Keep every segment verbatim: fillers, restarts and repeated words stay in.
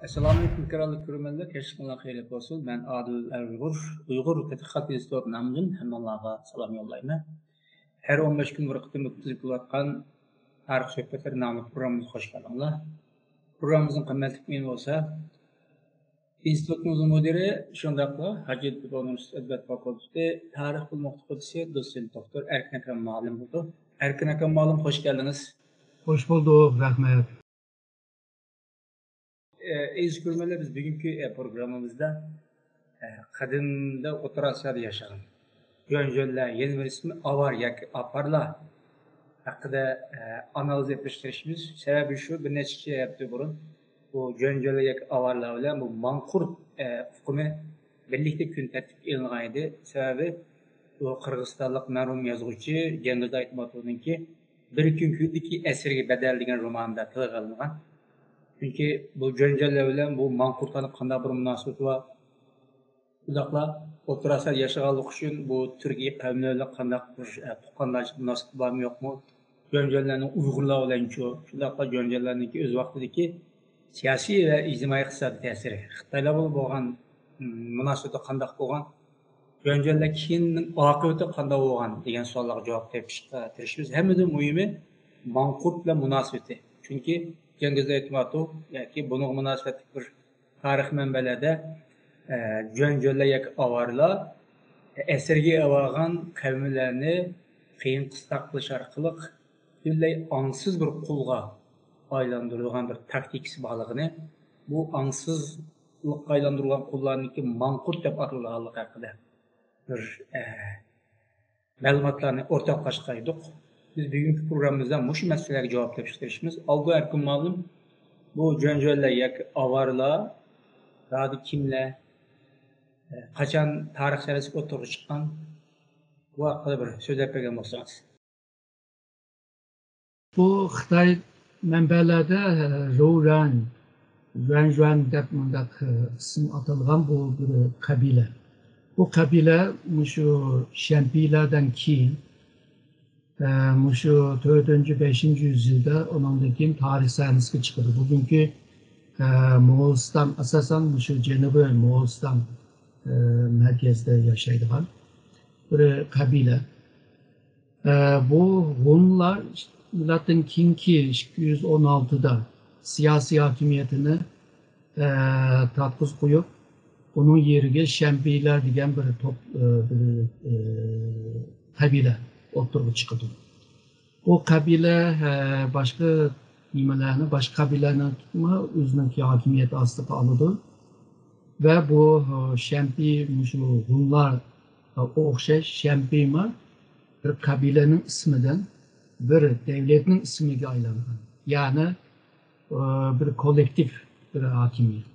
ئەسسالامۇئەلەيكۇم، ئىكراملىق كۆرۈرمەنلەر، كەچلىكىڭلار خەيرلىك بولسۇن. مەن ئادىل ئەل ئۇيغۇر، ئۇيغۇر تەتقىقات ئىنستىتۇتى نامىدىن ھەممىڭلارغا سالام يوللايمەن. ھەر ئون بەش كۈن بىر قېتىم ئۆتكۈزۈپ كېلىۋاتقان تارىخ سۆھبەتلىرى ناملىق پروگراممىمىزغا خوش كەلدىڭلار. پروگراممىمىزنىڭ قىممەتلىك مېھمىنى بولسا، ئىنستىتۇتىمىزنىڭ مۇدىرى، شۇنداقلا ھاجەتتېپە ئۇنىۋېرسىتېتى ئەدەبىيات فاكۇلتېتى تارىخ بۆلۈم ئوقۇتقۇچىسى، دوتسېنت دوكتور ئەركىن ئەكرەم مۇئەللىم بولىدۇ. ئەركىن ئەكرەم مۇئەللىم، خوش كەلدىڭىز. خوش بولدۇق، رەھمەت. ئەزىز كۆرۈرمەنلەر، بىز بۈگۈنكى، ئە، پروگراممىمىزدا، ئە، قەدىمدە ئوتتۇرا ئاسىيادا ياشىغان جۈەنجۈەنلەر، يەنە بىر ئىسمى ئاۋار ياكى ئاپارلار ھەققىدە، ئە، ئانالىز ئېلىپ بېرىشقا تىرىشىمىز. سەۋەبى شۇ، بىر نەچچە ھەپتە بۇرۇن بۇ جۈەنجۈەنلەر ياكى ئاۋارلار بىلەن بۇ ماڭقۇرت، ئە، ئۇقۇمى بىرلىكتە كۈن تەرتىپكە ئېلىنغان ئىدى. سەۋەبى بۇ قىرغىزىستانلىق مەرھۇم يازغۇچى جەنگىز ئايتماتوۋنىڭكى بىر كۈن كۈندىكى ئەسىرگە بەدەل دېگەن رومانىدا تىلغا ئېلىنغان. چۈنكى بۇ جۈەنجۈەنلەر بىلەن بۇ ماڭقۇرتلارنىڭ قانداق بىر مۇناسىۋىتى بار؟ شۇنداقلا ئوتتۇرا ئاسىيادا ياشىغانلىقى ئۈچۈن بۇ تۈركىي قەۋملەر بىلەن قانداق بىر، ئە، تۇغقانداشلىق مۇناسىۋىتى بارمۇ يوقمۇ؟ جۈەنجۈەنلەرنىڭ ئۇيغۇرلار بىلەنچۇ؟ شۇنداقلا جۈەنجۈەنلەرنىڭكى ئۆز ۋاقتىدىكى سىياسىي ۋە ئىجتىمائىي ئىقتىسادىي تەسىرى، خىتايلار بىلەن بولغان، م، مۇناسىۋىتى قانداق بولغان؟ جۈەنجۈەنلەر كېيىننىڭ ئاقىۋىتى قانداق بولغان دېگەن سوئاللارغا جاۋاب تېپىشقا تىرىشىمىز. ھەممىدىن مۇھىمى ماڭقۇرت بىلەن مۇناسىۋىتى. چۈنكى جەنگىز ئايتماتوۋ ياكى بۇنىڭغا مۇناسىۋەتلىك بىر تارىخ مەنبەلەردە، ئە، جۈەنجۈەنلەر ياكى ئاۋارىلار ئەسىرگە ئېلىۋالغان قەۋملەرنى قىيىن قىستاق قىلىش ئارقىلىق پۈتۈنلەي ئاڭسىز بىر قۇلغا ئايلاندۇرىدىغان بىر تاكتىكىسى بارلىقىنى، بۇ ئاڭسىزلىققا ئايلاندۇرۇلغان قۇللارنىڭكى ماڭقۇرت دەپ ئاتىلىدىغانلىقى ھەققىدە بىر، ئە، مەلۇماتلارنى ئورتاقلاشقان ئىدۇق. بىز بۈگۈنكى پروگراممىمىزدا مۇشۇ مەسىلىلەرگە جاۋاب تېپىشقا تىرىشىمىز. ئالدى ئەركىن مۇئەللىم، بۇ جۈەنجۈەنلەر ياكى ئاۋارىلار زادى كىملەر، ئە، قاچان تارىخ سەھىپىسى ئوتتۇرىغا چىققان، بۇ ھەققىدە بىر سۆزلەپ بەرگەن بولسىڭىز. بۇ خىتاي مەنبەلەردە، ئە، روۋرەن، ژۇەنژۇەن دەپ مۇنداق، ئە، ئىسىم ئاتالغان بۇ بىر قەبىلە. بۇ قەبىلە مۇشۇ شەمپىيلەردىن كېيىن، ئە، مۇشۇ تۆتىنچى، بەشىنچى يۈزيىلدا ئۇنىڭدىن كېيىن تارىخ سەھنىسىگە چىقىدۇ. بۈگۈنكى، ئە، موغۇلىستان، ئاساسەن مۇشۇ جەنۇبىي موغۇلىستان، ئە، مەركەزىدە ياشايدىغان بىر قەبىلە. ئە، بۇ ھونلار مىلادتىن كېيىنكى ئىككى يۈز ئون ئالتىدا سىياسىي ھاكىمىيىتىنى، ئە، تارتقۇزۇپ قويۇپ، ئۇنىڭ يېرىگە شەمپىيلەر دېگەن بىر توپ، ئە، بىر، ئە، قەبىلە ئوتتۇرىغا چىقىدۇ. بۇ قەبىلە، ئە، باشقا نېمىلەرنى، باشقا قەبىلىلەرنىمۇ ئۆزىنىڭكى ھاكىمىيەت ئاستىغا ئالىدۇ. ۋە بۇ، ئە، شەمپى مۇشۇ ھونلارغا ئوخشاش شەمپىمۇ بىر قەبىلىنىڭ ئىسمىدىن بىر دەۋلەتنىڭ ئىسمىگە ئايلانغان. يەنى، ئە، بىر كوللېكتىپ، بىر ھاكىمىيەت.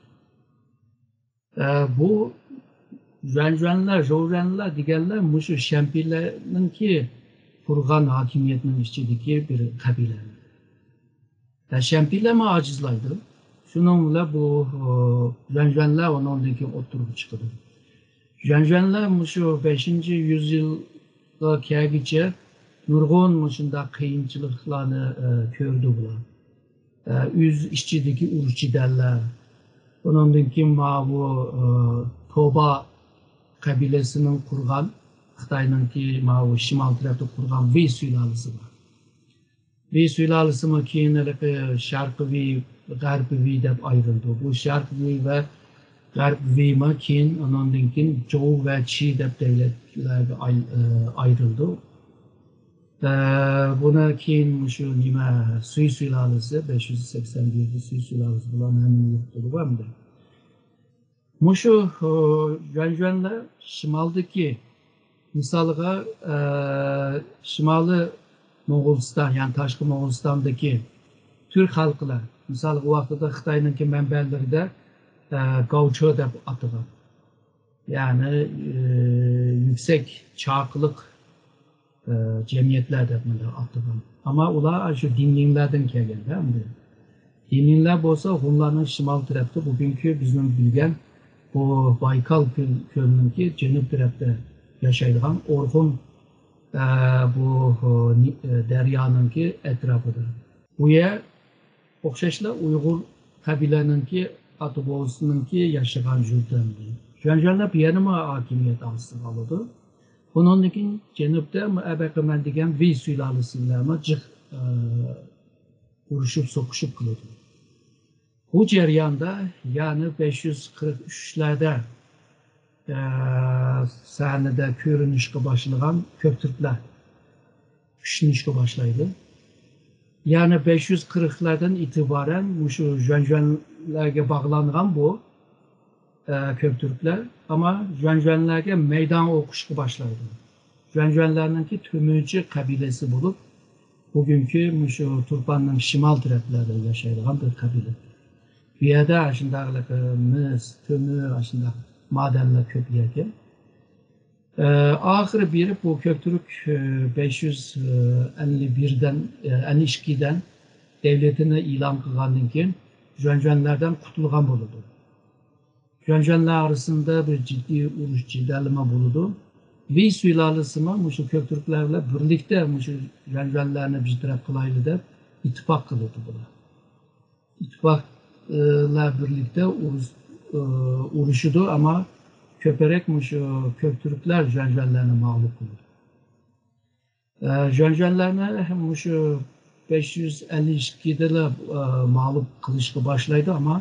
ئە، بۇ ژۇەنژۇەنلەر، ژوۋرەنلەر دېگەنلەر مۇشۇ شەمپىلەرنىڭكى قۇرغان ھاكىمىيەتنىڭ ئىچىدىكى بىر قەبىلە. ھە، شەمپىلەرمۇ ئاجىزلايدۇ. شۇنىڭ بىلەن بۇ، ئۇ، ژۇەنژۇەنلەر ئۇنىڭدىن كېيىن ئوتتۇرىغا چىقىدۇ. ژۇەنژۇەنلەر مۇشۇ بەشىنچى يۈزيىلغا كەلگۈچە نۇرغۇن مۇشۇنداق قىيىنچىلىقلارنى، ئە، كۆردى بۇلار. ئە، ئۆز ئىچىدىكى ئۇرۇش-جېدەللەر. ئۇنىڭدىن كېيىن ماۋۇ، ئە، توبا قەبىلىسىنىڭ قۇرغان، خىتاينىڭكى ماۋۇ شىمال تەرەپتە قۇرغان ۋېي سۇلالىسى بار. ۋېي سۇلالىسىمۇ كېيىن ھېلىقى شەرقىي ۋېي، غەربىي ۋېي دەپ ئايرىلىدۇ. بۇ شەرقىي ۋېي ۋە غەربىي ۋېيمۇ كېيىن، ئۇنىڭدىن كېيىن جوۋ ۋە چى دەپ دۆلەتلەرگە ئاي-، ئە، ئايرىلىدۇ. ئە، بۇنى كېيىن مۇشۇ نېمە، سۈي سۇلالىسى، بەش يۈز سەكسەن بىرىنچى سۈي سۇلالىسى بۇلارنى ھەممىنى يوقىتىدىغۇ ئەمدى. مۇشۇ، ئۇ، ژۇەنژۇەنلەر شىمالدىكى، مىسالغا، ئە، شىمالىي موغۇلىستان، يەنى تاشقى موغۇلىستاندىكى تۈرك خەلقلەر، مىسالغا، ۋاقتىدا خىتاينىڭكى مەنبەلىرىدە، ئە، گاۋچۇ دەپ ئاتىغان. يەنى، ئە، يۈكسەك چاقىلىق ئە، جەمئىيەتلەر دەپ مۇنداق ئاتىغان. ئەمما ئۇلار شۇ دىنلىڭلەردىن كەلگەندە ئەمدى. دىنلىڭلەر بولسا ھونلارنىڭ شىمال تەرەپتە، بۈگۈنكى بىزنىڭ بىلگەن بۇ بايكال كۆل-، كۆلىنىڭكى جەنۇب تەرەپتە ياشايدىغان ئورخۇن، ئە، بۇ، ئە، نى-، ئە، دەريانىڭكى ئەتراپىدا. بۇ يەر ئوخشاشلا ئۇيغۇر قەبىلىنىڭكى ئاتا بوۋىسىنىڭكى ياشىغان يۇرتى ئەمدى. جۈەنجۈەنلەر بۇ يەرنىمۇ ھاكىمىيەت ئاستىغا ئالىدۇ. ئۇنىڭدىن كېيىن جەنۇبتا ئەبەقىمەن دېگەن ۋېي سۇلالىسى بىلەنمۇ جىق، ئە، ئۇرۇشۇپ، سوقۇشۇپ قىلىدۇ. بۇ جەرياندا، يەنى بەش يۈز قىرىق ئۈچلەردە، ئە، سەھنىدە كۆرۈنۈشكە باشلىغان كۆكتۈركلەر كۈچلىنىشكە باشلايدۇ. يەنى بەش يۈز قىرىقلاردىن ئېتىبارەن مۇشۇ جۈەنجۈەنلەرگە باغلانغان بۇ، ئە، كۆكتۈركلەر، ئەمما جۈەنجۈەنلەرگە مەيدان ئوقۇشقا باشلايدۇ. جۈەنجۈەنلەرنىڭكى تۆمۈرچى قەبىلىسى بولۇپ، بۈگۈنكى مۇشۇ تۇرپاننىڭ شىمال تەرەپلەردە ياشايدىغان بىر قەبىلە. بۇ يەردە ئاشۇنداق مىس، تۆمۈر، ئاشۇنداق مادەنلەر كۆپ يەركەن. ئە، ئاخىرى بېرىپ بۇ كۆكتۈرك، ئە، بەش يۈز ئەللىك بىردىن، ئە، ئەللىك ئىككىدىن دەۋلىتىنى ئېلان قىلغاندىن كېيىن جۈەنجۈەنلەردىن قۇتۇلغان بولىدۇ. جۈەنجۈەنلەر ئارىسىندا بىر جىددىي ئۇرۇش جېدەلمۇ بولىدۇ. ۋېي سۇلالىسىمۇ مۇشۇ كۆكتۈركلەر بىلەن بىرلىكتە مۇشۇ جۈەنجۈەنلەرنى بىر تەرەپ قىلايلى دەپ ئىتتىپاق قىلىدۇ بۇلار. ئىتتىپاقلار بىرلىكتە ئۇرۇش-، ئۇرۇشىدۇ، ئەمما كۆپرەك مۇشۇ كۆكتۈركلەر جۈەنجۈەنلەرنى مەغلۇپ قىلىدۇ. ئە، جۈەنجۈەنلەرنى مۇشۇ بەش يۈز ئەللىك ئىككىدىلا، ئە، مەغلۇپ قىلىشقا باشلايدۇ، ئەمما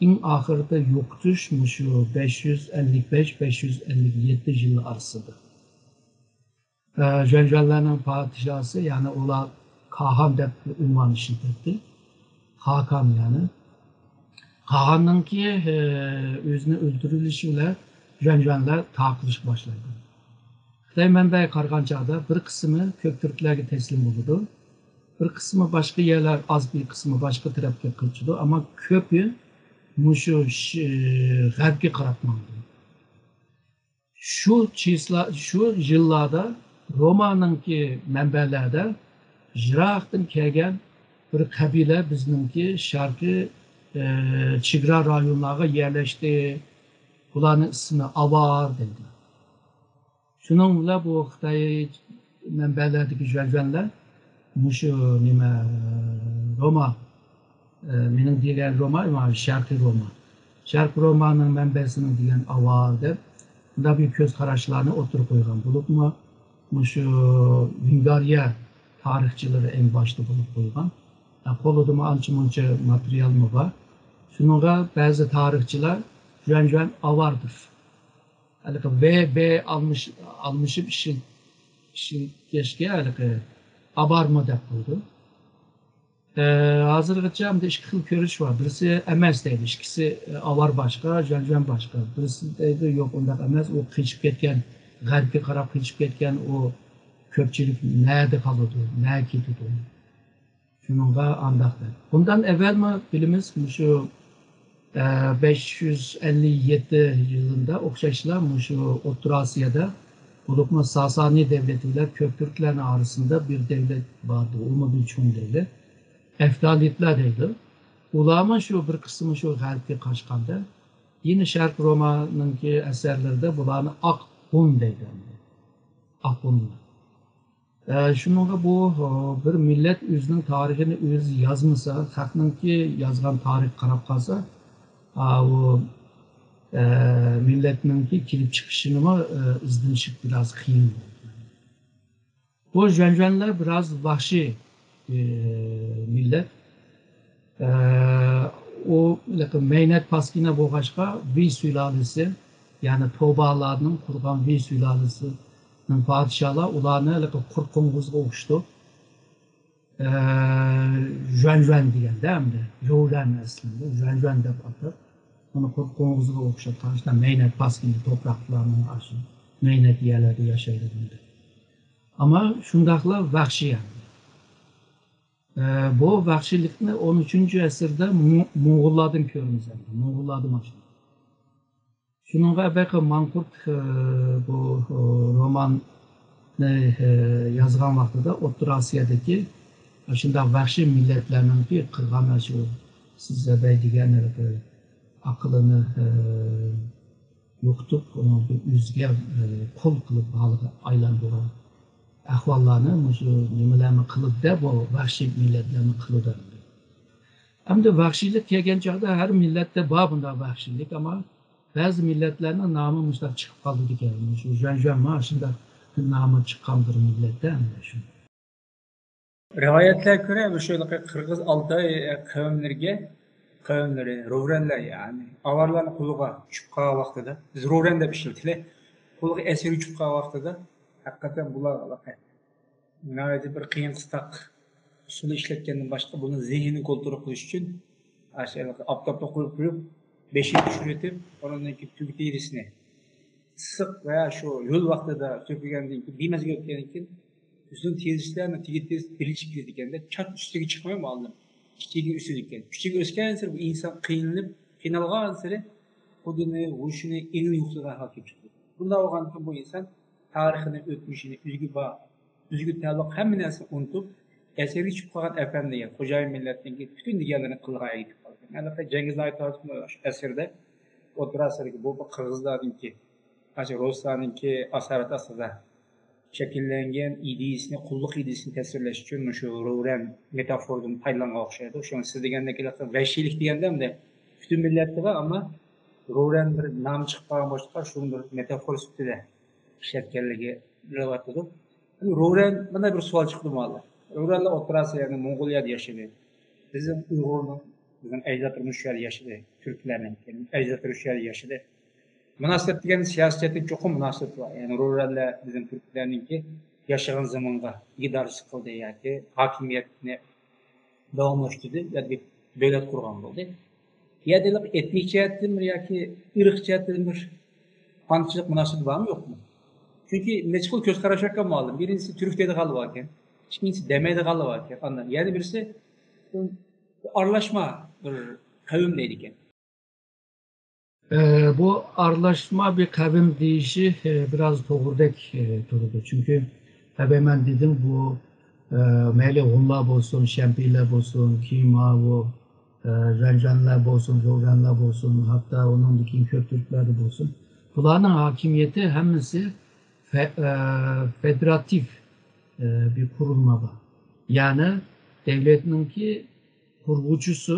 ئەڭ ئاخىرىدا يوقىتىش مۇشۇ بەش يۈز ئەللىك بەش، بەش يۈز ئەللىك يەتتە يىلى ئارىسىدا. ئە، جۈەنجۈەنلەرنىڭ پادىشاھسى، يەنى ئۇلار كاھان دەپ ئۇنۋان ئىشلىتەتتى. خاكان يەنى. خاكاننىڭكى، ئە، ئۆزىنى ئۆلتۈرۈۋېلىشى بىلەن جۈەنجۈەنلەر تارقىلىشقا باشلايدۇ. خىتاي مەنبەگە قارىغان چاغدا بىر قىسمى كۆكتۈركلەرگە تەسلىم بولىدۇ. بىر قىسمى باشقا يەرلەر، ئاز بىر قىسمى باشقا تەرەپكە قېچىدۇ. ئەمما كۆپى مۇشۇ ش-، غەربكە قاراپ ماڭىدۇ. شۇ چىسلا-، شۇ يىللاردا رومانىڭكى مەنبەلەردە يىراقتىن كەلگەن بىر قەبىلە بىزنىڭكى شەرقىي، ئە، چېگرا رايونلارغا يەرلەشتى. بۇلارنىڭ ئىسمى ئاۋار دەيدۇ. شۇنىڭ بىلەن بۇ خىتاي مەنبەلەردىكى جۈەنجۈەنلەر مۇشۇ نېمە، روما، ئە، مېنىڭ دېگەن روما، مانا شەرقىي روما. شەرقىي رومانىڭ مەنبەسىنىڭ دېگەن ئاۋار دەپ، بۇنداق بىر كۆز قاراشلارنى ئوتتۇرىغا قويغان بولۇپمۇ، مۇشۇ ۋىنگارىيە تارىخچىلىرى ئەڭ باشتا بولۇپ قويغان. ئە، قولىدىمۇ ئانچە مۇنچە ماتېرىيالمۇ بار. شۇنىڭغا بەزى تارىخچىلار جۈەنجۈەن ئاۋار دەپ، ھېلىقى ۋ، ب ئالمىش-، ئالمىشىپ ئىشلىتىشكە ھېلىقى ئابارمۇ دەپ قويدى. ئە، ھازىرغىچە ئەمدى ئىككى خىل كۆرۈش بار. بىرسى ئەمەس دەيدۇ، ئىككىسى، ئاۋار باشقا، جۈەنجۈەن باشقا. بىرسى دەيدۇ، يوق، ئۇنداق ئەمەس، ئۇ قېچىپ كەتكەن، غەربكە قاراپ قېچىپ كەتكەن ئۇ كۆپچىلىك نەدە قالىدۇ، نەگە كېتىدۇ؟ شۇنىڭغا ئانداق دەپ. بۇندىن ئەۋۋەلمۇ بىلىمىز، مۇشۇ، ئە، بەش يۈز ئەللىك يەتتە يىلىدا ئوخشاشلا مۇشۇ ئوتتۇرا ئاسىيادا، بولۇپمۇ ساسانىي دەۋلىتى بىلەن كۆكتۈركلەرنىڭ ئارىسىدا بىر دەۋلەت باردى، ئۇمۇ بىر چوڭ دەۋلەت. ئەفتالىتلار دەيدۇ. ئۇلارمۇ شۇ بىر قىسمى شۇ غەربكە قاچقاندا، يەنە شەرق رومانىڭكى ئەسەرلىرىدە بۇلارنى ئاق ھون دەيدۇ. ئاق ھونلار. ئە، شۇنىڭغا بۇ، ئە، بىر مىللەت ئۆزىنىڭ تارىخىنى ئۆزى يازمىسا، خەقنىڭكى يازغان تارىخى قاراپ قالسا، ئا، ئۇ، ئە، مىللەتنىڭكى كېلىپ چىقىشىنىمۇ، ئە، ئىزدىنىشى بىراز قىيىن بولىدۇ. بۇ جۈەنجۈەنلەر بىراز ۋەھشىي، ئە، مىللەت. ئە، ئۇ مەينەت پاسكىنا بولغاچقا، ۋېي سۇلالىسى، يەنى توبالارنىڭ قۇرغان ۋېي سۇلالىسىنىڭ پادىشاھلار ئۇلارنى ھېلىقى قۇرت قوڭغۇزغا ئوخشىتىپ، ئە، جۈەنجۈەن دېگەندە ئەمدى، يوۋلەن ئەسلىدە، جۈەنجۈەن دەپ ئاتاپ، ئۇنى قۇرت قوڭغۇزغا ئوخشاتقان، شۇنداق مەينەت پاسكىنا توپراقلارنىڭ ئاشۇ مەينەت يەرلەردە ياشايدىغان دەپ. ئەمما شۇنداقلا ۋەھشىي ئەمدى. ئە، بۇ ۋەھشىيلىكنى ئون ئۈچىنچى ئەسىردە مو-، موڭغۇللاردىن كۆرىمىز ئەمدى. موڭغۇللاردا مانا شۇنداق. شۇنىڭغا ئەبەقى ماڭقۇرت، ئە، بۇ، ئە، روماننى، ئە، يازغان ۋاقتىدا ئوتتۇرا ئاسىيادىكى ئاشۇنداق ۋەھشىي مىللەتلەرنىڭكى قىلغان شۇ سىز ئەبەي دېگەن بىر ئەقلىنى، ئە، يوقىتىپ، ئۇنىڭ بىر ئۆزىگە، ئە، قۇل قىلىپ ھالىغا ئايلاندۇرغان ئەھۋاللارنى مۇشۇ نېمىلەرمۇ قىلىدۇ-دە، بۇ ۋەھشىي مىللەتلەرمۇ قىلىدۇ ئەمدى. ئەمدى ۋەھشىيلىك كەلگەن چاغدا ھەر مىللەتتە بار بۇنداق ۋەھشىيلىك، ئەمما بەزى مىللەتلەرنىڭ نامى مۇشۇنداق چىقىپ قالىدىكەن. شۇ ژۇەنژۇەنمۇ شۇنداق نامى چىققان بىر مىللەتتە ئەمدى شۇ. رىۋايەتلەرگە كۆرە، مۇشۇ ھېلىقى قىرغىز ئالتاي قەۋملىرىگە، قەۋملىرى، روۋرەنلەر، يەنى ئاۋارلارنىڭ قولىغا چۈشۈپ قالغان ۋاقتىدا، بىز روۋرەن دەپ ئىشلىتىلە، قولىغا ئەسىرگە چۈشۈپ قالغان ۋاقتىدا، ھەقىقەتەن بۇلار ناھايىتى بىر قىيىن قىستاق ئۇسۇلنى ئىشلەتكەندىن باشقا، بۇنىڭ زېھنىنى كونترول قىلىش ئۈچۈن، ئاشۇ ئاپتاپتا قويۇپ قويۇپ، بېشىنى چۈشۈرۈۋېتىپ، ئۇنىڭدىن كېيىن تۈۋى تېرىسىنى ئىسسىق ۋە شۇ يول ۋاقتىدا سۆكۈلگەندىن كېيىن، بىمەزگىل ئۆتكەندىن كېيىن، ئۇزۇن تېرىسىلەرنىڭ تېگى تېرىسى بىرلىشىپ كېتىدىكەن-دە، چات ئۈستىگە چىقماي مۇئەللىم. ئىچىگە ئۆسىدىكەن. كۈچىگە ئۆسكەن سېرى بۇ ئىنسان قىينىلىپ، قىينالغان سېرى خۇدىنى، ھوشىنى، ئېڭىنى يوقىتىدىغان ھال كېلىپ چىقىدۇ. بۇنداق بولغاندىكىن بۇ ئىنسان تارىخىنى، ئۆتمۈشىنى، ئۆزىگە بار، ئۆزىگە تەلۇق ھەممە نەرسىنى ئۇنتۇپ، ئەسىرگە چۈشۈپ قالغان ئەپەندىگە، خوجايىن مىللەتنىڭكى پۈتۈن دېگەنلىرىنى قىلىدىغان ھالغا كېلىپ قالىدىكەن. ھەقىقەتەن جەڭگىز ئايتۇرسۇن ئەسىرىدە ئوتتۇرا ئەسىردىكى بۇ، بۇ قىرغىزلارنىڭكى، ئاشۇ رۇسلارنىڭكى ئاسارىتى ئاستىدا شەكىللەنگەن ئىدىيىسىنى، قۇللۇق ئىدىيىسىنى تەسۋىرلەش ئۈچۈن مۇشۇ روۋرەن مېتافورىدىن پايدىلانغان ئوخشايدۇ. شۇڭا سىز دېگەندەك ۋەھشىيلىك دېگەندە ئەمدى پۈتۈن مىللەتتە بار، ئەمما روۋرەن بىر نامى چىقىپ قالغان بولۇشقا، شۇنى بىر مېتافور سۈپىتىدە ئىشلەتكەنلىكى بىلىنىۋاتىدۇ. ئەمدى روۋرەن، مانا بىر سوئال چىقتى ماڭا. روۋرەنلەر ئوتتۇرا ئاسىيا، يەنى موڭغۇلىيەدە ياشىدى. بىزنىڭ ئۇيغۇرنىڭ، بىزنىڭ ئەجدادلىرىمىز شۇ يەردە ياشىدى. تۈركلەرنىڭ ئەجدادلىرى شۇ يەردە ياشىدى. مۇناسىۋەت دېگەن سىياسىي جەھەتتىن چوقۇم مۇناسىۋەت بار. يەنى روۋرەنلەر بىزنىڭ تۈركلەرنىڭكى ياشىغان زېمىنىغا ئىگىدارچىلىق قىلدى ياكى ھاكىمىيەتنى داۋاملاشتۇردى ياكى دۆلەت قۇرغان بولدى. يەردە ئېتنىك جەھەتتىن بىر ياكى ئىرق جەھەتتىن بىر قانچىلىك مۇناسىۋىتى بارمۇ يوقمۇ؟ چۈنكى نەچچە خىل كۆز قاراش بار مۇئەللىم. بىرىنچىسى تۈرك دەيدىغانلار باركەن، ئىككىنچىسى دەمەيدىغانلار باركەن. ئاندىن يەنە بىرسى ئارىلاشما بىر قەۋم دەيدىكەن. ئە، بۇ ئارىلاشما بىر قەۋم دېيىشى، ئە، بىراز توغرىدەك، ئە، تۇرىدۇ. چۈنكى ئەۋەل مەن دېدىم، بۇ، ئە، مەيلى ھونلار بولسۇن، شەمپىلەر بولسۇن، كېيىن ماۋۇ، ئە، ژەنژەنلەر بولسۇن، روۋرەنلەر بولسۇن، ھەتتا ئۇنىڭدىن كېيىن كۆك تۈركلەردە بولسۇن، بۇلارنىڭ ھاكىمىيىتى ھەممىسى فە-، ئە، فېدېراتىپ، ئە، بىر قۇرۇلما بار. يەنى دۆلەتنىڭكى قۇرغۇچىسى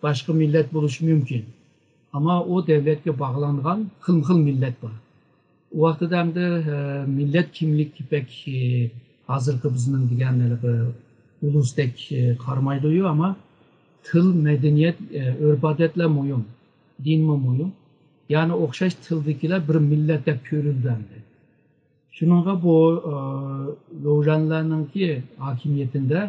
باشقا مىللەت بولۇشى مۇمكىن. ئەمما ئۇ دۆلەتكە باغلانغان خىلمۇ خىل مىللەت بار. ئۇ ۋاقتىدا ئەمدى، ئە، مىللەت كىملىكى بەك، ئە، ھازىرقى بىزنىڭ دېگەن ھېلىقى ئۇلۇسدەك، ئە، قارىمايدۇ، ئەمما تىل، مەدەنىيەت، ئە، ئۆرپ-ئادەتلەر مۇھىم، دىنمۇ مۇھىم. يەنى ئوخشاش تىلدىكىلەر بىر مىللەت دەپ كۆرۈلدى ئەمدى. شۇنىڭغا بۇ، ئە، لۇۋرەنلەرنىڭكى ھاكىمىيىتىدە،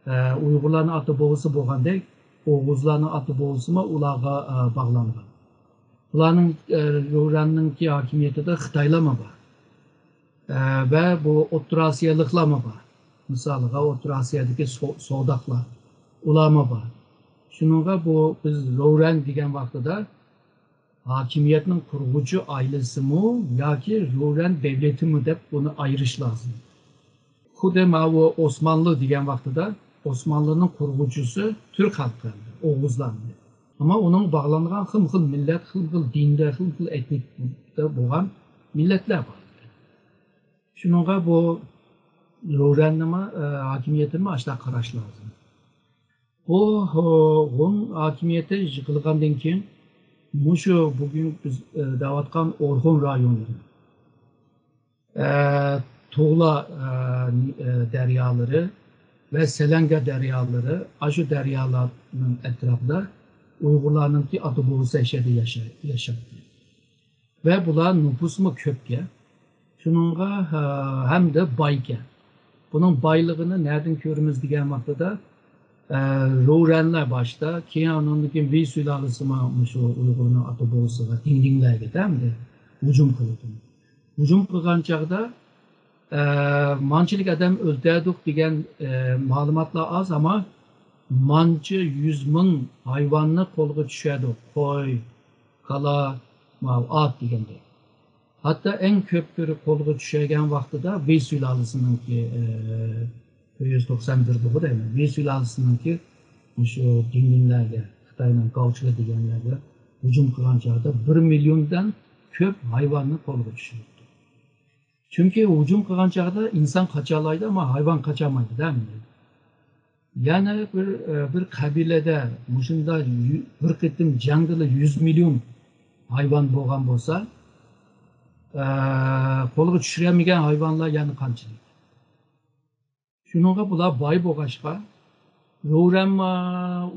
ئە، ئۇيغۇرلارنىڭ ئاتا بوۋىسى بولغاندەك، ئوغۇزلارنىڭ ئاتا بوۋىسىمۇ ئۇلارغا، ئە، باغلانغان. بۇلارنىڭ، ئە، لۇۋرەننىڭكى ھاكىمىيىتىدە خىتايلارمۇ بار. ئە، ۋە بۇ ئوتتۇرا ئاسىيالىقلارمۇ بار. مىسالىغا، ئوتتۇرا ئاسىيادىكى سو-، سوداقلار، ئۇلارمۇ بار. شۇنىڭغا بۇ بىز لۇۋرەن دېگەن ۋاقتىدا ھاكىمىيەتنىڭ قۇرغۇچى ئائىلىسىمۇ ياكى لۇۋرەن دۆلىتىمۇ دەپ بۇنى ئايرىش لازىم. خۇددى ماۋۇ ئوسمانلى دېگەن ۋاقتىدا ئوسمانلىنىڭ قۇرغۇچىسى تۈرك خەلقى، ئوغۇزلار. ئەمما ئۇنىڭ باغلانغان خىلمۇ خىل مىللەت، خىلمۇ خىل دىندا، خىلمۇ خىل ئېتنىكتا بولغان مىللەتلەر بار. شۇنىڭغا بۇ لۇۋرەننىمۇ، ئە، ھاكىمىيىتىنىمۇ ئاشۇنداق قاراش لازىم. بۇ، ھو، ھون ھاكىمىيىتى يىقىلغاندىن كېيىن، مۇشۇ بۈگۈن بىز، ئە، دەۋاتقان ئورخۇن رايونلىرى، ئە، تۇغلا، ئە، ئە، دەريالىرى ۋە سەلەنگە دەريالىرى، ئاشۇ دەريالارنىڭ ئەتراپىدا ئۇيغۇرلارنىڭكى ئاتا بوۋىسى ئەشەدە ياشا-، ياشاپتۇ. ۋە بۇلار نوپۇسمۇ كۆپكەن. شۇنىڭغا، ھە، ھەمدە بايكەن. بۇنىڭ بايلىقىنى نەدىن كۆرىمىز دېگەن ۋاقتىدا، ئە، لۇۋرەنلەر باشتا، كېيىن ئۇنىڭدىن كېيىن ۋېي سۇلالىسىمۇ مۇشۇ ئۇيغۇرنىڭ ئاتا بوۋىسىغا، دىڭدىڭلەرگە دەمدى ھۇجۇم قىلىدۇ. ھۇجۇم قىلغان چاغدا، ئە، مانچىلىك ئادەم ئۆلتۈردۇق دېگەن، ئە، مەلۇماتلار ئاز، ئەمما مانچە يۈز مىڭ ھايۋاننى قولغا چۈشۈردۇق. قوي، كالا، ماۋۇ ئات دېگەندەك. ھەتتا ئەڭ كۆپلىرى قولغا چۈشۈرگەن ۋاقتىدا ۋېي سۇلالىسىنىڭكى، ئە، تۆت يۈز توقسان بىر بۇغۇ دەيمەن. ۋېي سۇلالىسىنىڭكى مۇشۇ دىڭدىڭلەرگە، خىتاينىڭ گاۋچىلار دېگەنلەرگە ھۇجۇم قىلغان چاغدا بىر مىليوندىن كۆپ ھايۋاننى قولغا چۈشۈرۈپتۇ. چۈنكى ھۇجۇم قىلغان چاغدا ئىنسان قاچالايدۇ، ئەمما ھايۋان قاچالمايدۇ-دە ئەمدى. يەنە بىر، بىر قەبىلىدە مۇشۇنداق يۈ-، بىر قېتىم جەڭدىلا يۈز مىليون ھايۋان بولغان بولسا، قولغا چۈشۈرەلمىگەن ھايۋانلار يەنە قانچىلىك؟ شۇنىڭغا بۇلار باي بولغاچقا، روۋرەنمۇ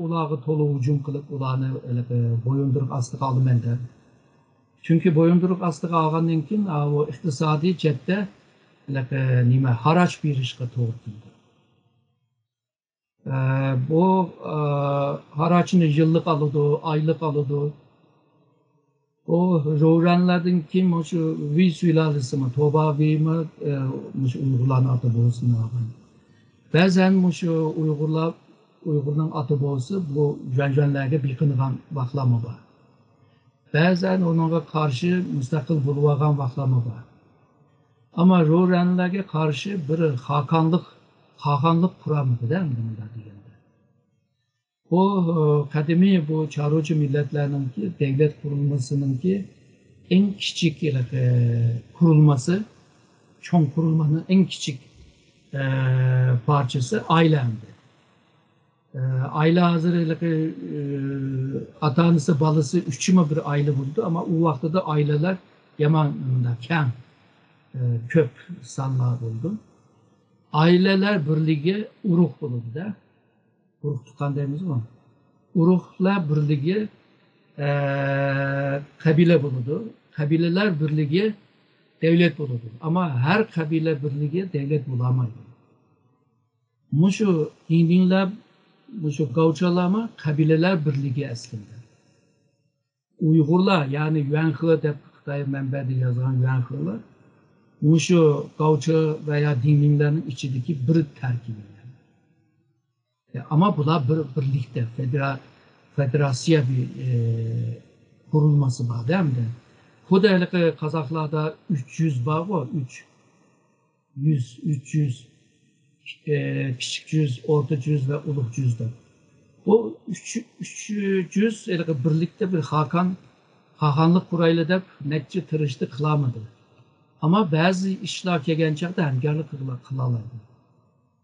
ئۇلارغا تولا ھۇجۇم قىلىپ، ئۇلارنى ھېلىقى بويۇندۇرۇق ئاستىغا ئالىمەن دەپ. چۈنكى بويۇندۇرۇق ئاستىغا ئالغاندىن كېيىن، ئا، ئۇ ئىقتىسادىي جەھەتتە ھېلىقى نېمە، خاراج بېرىشقا توغرا كېلىدۇ. ئە، بۇ، ئە، خاراجنى يىللىق ئالىدۇ، ئايلىق ئالىدۇ. بۇ روۋرەنلەردىن كېيىن مۇشۇ ۋېي سۇلالىسىمۇ، توبا ۋېيمۇ، ئە، مۇشۇ ئۇيغۇرلارنىڭ ئاتا بوۋىسىدىن ئالغان. بەزەن مۇشۇ ئۇيغۇرلار، ئۇيغۇرنىڭ ئاتا بوۋىسى بۇ جۈەنجۈەنلەرگە بېقىنغان ۋاقلارمۇ بار. بەزەن ئۇنىڭغا قارشى مۇستەقىل بولۇۋالغان ۋاقلارمۇ بار. ئەمما روۋرەنلەرگە قارشى بىر خاقانلىق، خاقانلىق قۇرامىدىدە مۇنداق دېگەندە. بۇ، ئە، قەدىمىي بۇ چارۋىچى مىللەتلەرنىڭكى دەۋلەت قۇرۇلمىسىنىڭكى ئەڭ كىچىك، ئە، قۇرۇلمىسى، چوڭ قۇرۇلمىنىڭ ئەڭ كىچىك، ئە، پارچىسى ئائىلە ئەمدى. ئە، ئائىلە ھازىر ھېلىقى، ئە، ئاتا-ئانىسى، بالىسى ئۈچىمۇ بىر ئائىلە بولىدۇ، ئەمما ئۇ ۋاقتىدا ئائىلىلەر يامان مۇنداق كەڭ، ئە، كۆپ سانلار بولىدۇ. ئائىلىلەر بىرلىكى ئۇرۇق بولىدۇ-دە. ئۇرۇق تۇغقان دەيمىزغۇ. ئۇرۇقلار بىرلىكى، ئە، قەبىلە بولىدۇ. قەبىلىلەر بىرلىكى دەۋلەت بولىدۇ. ئەمما ھەر قەبىلە بىرلىكى دەۋلەت بولالمايدۇ. مۇشۇ دىڭدىڭلار، مۇشۇ گاۋچالارمۇ قەبىلىلەر بىرلىكى ئەسلىدە. ئۇيغۇرلار، يەنى يۈەنخې دەپ خىتاي مەنبەدە يازغان يۈەنخېلار، مۇشۇ گاۋچا ۋە يا دىڭلىڭلارنىڭ ئىچىدىكى بىر تەركىبى. ئەمما بۇلار بىر، بىرلىكتە، فېدېرا-، فېدېراتسىيە بىر، ئى، قۇرۇلمىسى بار-دە ئەمدى. خۇددى ھېلىقى قازاقلاردا ئۈچ يۈز بارغۇ، ئۈچ يۈز، ئۈچ يۈز، ئى، كىچىك جۈز، ئورتا جۈز ۋە ئۇلۇغ جۈز دەپ. بۇ ئۈچ، ئۈچ جۈز ھېلىقى بىرلىكتە بىر خاقان، خاقانلىق قۇرايلى دەپ نەچچە تىرىشتى، قىلالمىدى. ئەمما بەزى ئىشلار كەلگەن چاغدا ھەمكارلىق قىلا-، قىلالايدۇ.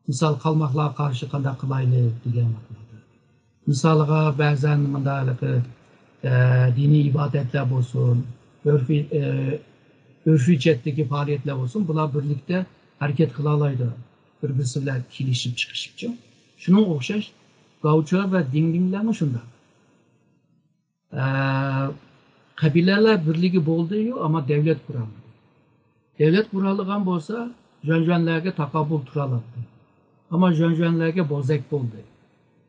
مىسال، قالماقلارغا قارشى قانداق قىلايلى دېگەن ۋاقىتتا. مىسالغا، بەزەن مۇنداق ھېلىقى، ئە، دىنىي ئىبادەتلەر بولسۇن، ئۆرفىي، ئە، ئۆرفىي جەھەتتىكى پائالىيەتلەر بولسۇن، بۇلار بىرلىكتە ھەرىكەت قىلالايدۇ. بىر-بىرسى بىلەن كېلىشىپ چىقىشىپچۇ. شۇنىڭغا ئوخشاش گاۋچا ۋە دىڭلىڭلارمۇ شۇنداق. ئە، قەبىلەلەر بىرلىكى بولدى-يۇ، ئەمما دەۋلەت قۇرالمىدى. دەۋلەت قۇرالىغان بولسا، جۈەنجۈەنلەرگە تاقابىل تۇرالاتتى. ئەمما جۈەنجۈەنلەرگە بوزەك بولدى.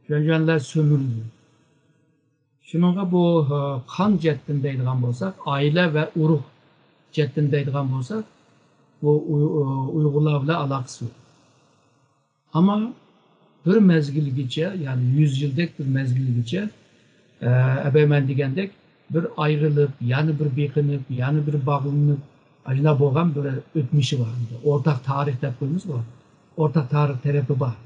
جۈەنجۈەنلەر سۆمۈرۈلدى. شۇنىڭغا بۇ، ئە، قان جەھەتتىن دەيدىغان بولساق، ئائىلە ۋە ئۇرۇق جەھەتتىن دەيدىغان بولساق، بۇ ئۇي-، ئۇيغۇرلار بىلەن ئالاقىسى يوق. ئەمما بىر مەزگىلگىچە، يەنى يۈز يىلدەك بىر مەزگىلگىچە، ئە، ئەبەيمەن دېگەندەك بىر ئايرىلىپ، يەنە بىر بېقىنىپ، يەنە بىر باغلىنىپ، ئاشۇنداق بولغان بىر ئۆتمۈشى بار. ئورتاق تارىخ دەپ قويىمىزغۇ، ئورتاق تارىخ تەرىپى بار.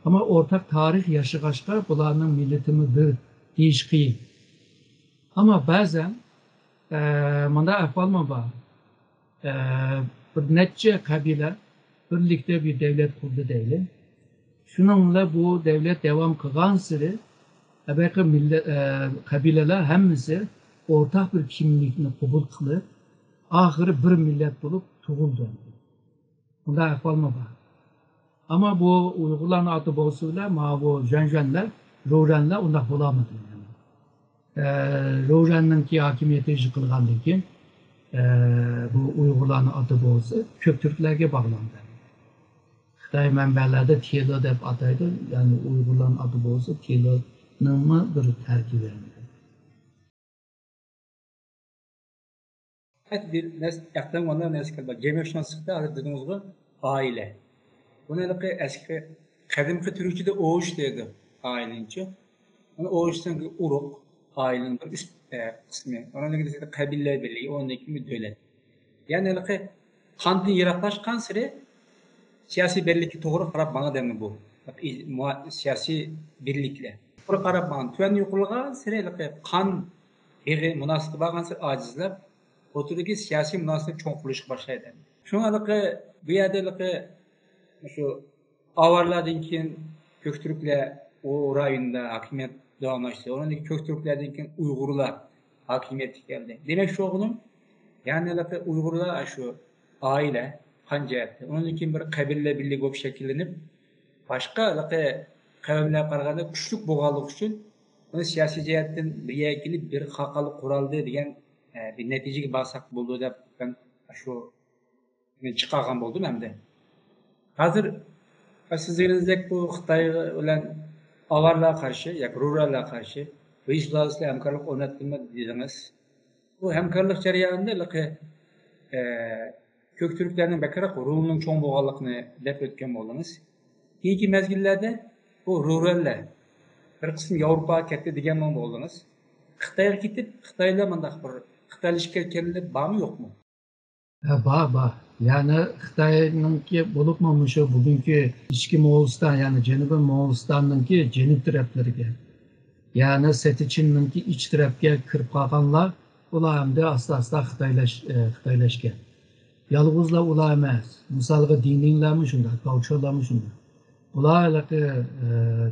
ئەمما ئورتاق تارىخ ياشىغاچقا، بۇلارنىڭ مىللىتىمۇ بىر دېيىش قىيىن. ئەمما بەزەن، ئە، مۇنداق ئەھۋالمۇ بار. ئە، بىر نەچچە قەبىلە بىرلىكتە بىر دەۋلەت قۇردى دەيلى. شۇنىڭ بىلەن بۇ دەۋلەت داۋام قىلغانسېرى، ھەبەقى مىللەت، ئە، قەبىلىلەر ھەممىسى ئورتاق بىر كىملىكنى قوبۇل قىلىپ، ئاخىرى بىر مىللەت بولۇپ تۇغۇلدى. بۇنداق ئەھۋالمۇ بار. ئەمما بۇ ئۇيغۇرلارنىڭ ئاتا بوۋىسى بىلەن ماۋۇ جۈەنجۈەنلەر، روۋرەنلەر ئۇنداق بولالمىدى. ئە، روۋرەننىڭكى ھاكىمىيىتى يىقىلغاندىن كېيىن، ئە، بۇ ئۇيغۇرلارنىڭ ئاتا بوۋىسى كۆكتۈركلەرگە باغلاندى. خىتاي مەنبەلەردە تىلى دەپ ئاتايدۇ، يەنى ئۇيغۇرلارنىڭ ئاتا بوۋىسى تىلىنىڭمۇ بىر تەركىبى. بىر نەرسە، ئەقلىمگە مانا نەرسە كەلدى. جەمئىيەتشۇناسلىقتا ھازىر دېدىڭىزغۇ، ئائىلە. بۇنى ھېلىقى ئەسكى، قەدىمكى تۈركچىدە ئوۋۇش دەيدۇ، ئائىلىنىچۇ. ئۇنى ئوۋۇشنىڭ ئۇرۇق، ئائىلىنىڭ بىر ئۈست، ئە، قىسمى. ئۇنىڭدىن كېيىن قەبىلىلەر بىرلىكى، ئۇنىڭدىن كېيىن دۆلەت. يەنى ھېلىقى قاندىن يىراقلاشقانسېرى سىياسىي بىرلىككە توغرا قاراپ ماڭىدۇ ئەمدى بۇ. سىياسىي بىرلىكلەر. يۇقىرى قاراپ ماڭىدۇ. تۆۋەن يۇقىرىلىغانسېرى ھېلىقى قان بېغى مۇناسىۋىتى بارغانسېرى ئاجىزلاپ، ئوتتۇرىدىكى سىياسىي مۇناسىۋەت چوڭقۇرلىشىشقا باشلايدۇ. شۇڭا ھېلىقى بۇ يەردە ھېلىقى مۇشۇ ئاۋارىلەردىن كېيىن كۆكتۈركلەر ئۇ رايوندا ھاكىمىيەت داۋاملاشتى. ئۇنىڭدىن كېيىن كۆكتۈركلەردىن كېيىن ئۇيغۇرلار ھاكىمىيەتكە كەلدى. دېمەكچى بولغىنىم، يەنى ھېلىقى ئۇيغۇرلار شۇ ئائىلە، قان جەھەتتە، ئۇنىڭدىن كېيىن بىر قەبىلىلەر بىرلىكى بولۇپ شەكىللىنىپ، باشقا ھېلىقى قەۋملەرگە قارىغاندا كۈچلۈك بولغانلىقى ئۈچۈن، ئۇنى سىياسىي جەھەتتىن بىر يەرگە كېلىپ، بىر خاقانلىق قۇرالدى دېگەن، ئە، بىر نەتىجىگە بارساق بولىدۇ دەپ، مەن شۇ چىقارغان بولدۇم ئەمدى. ھازىر سىز دېگىنىڭىزدەك بۇ خىتاي بىلەن ئاۋارلارغا قارشى ياكى رۇرەللەرگە قارشى ۋېي سۇلالىسى ھەمكارلىق ئورناتتىمۇ دېدىڭىز. بۇ ھەمكارلىق جەريانىدا ھېلىقى، ئە، كۆكتۈركلەرنىڭ بەكرەك رولىنىڭ چوڭ بولغانلىقىنى دەپ ئۆتكەن بولدىڭىز. كېيىنكى مەزگىللەردە بۇ رۇرەللەر بىر قىسىم ياۋروپاغا كەتتى دېگەنمۇ بولدىڭىز. خىتايغا كېتىپ، خىتايلار مۇنداق بىر خىتايلىشىپ كەتكەنلىرى بارمۇ يوقمۇ؟ ھە، بار، بار. يەنى خىتاينىڭكى، بولۇپمۇ مۇشۇ بۈگۈنكى ئىچكى موغۇلىستان، يەنى جەنۇبىي موغۇلىستاننىڭكى جەنۇب تەرەپلىرىگە، يەنى سېتىچىننىڭكى ئىچ تەرەپكە كىرىپ قالغانلار، ئۇلار ئەمدى ئاستا-ئاستا خىتايلاش-، ئە، خىتايلاشكەن. يالغۇزلا ئۇلار ئەمەس. مىسالغا، دىنىڭلارمۇ شۇنداق، گاۋچۇلارمۇ شۇنداق. بۇلار ھېلىقى، ئە،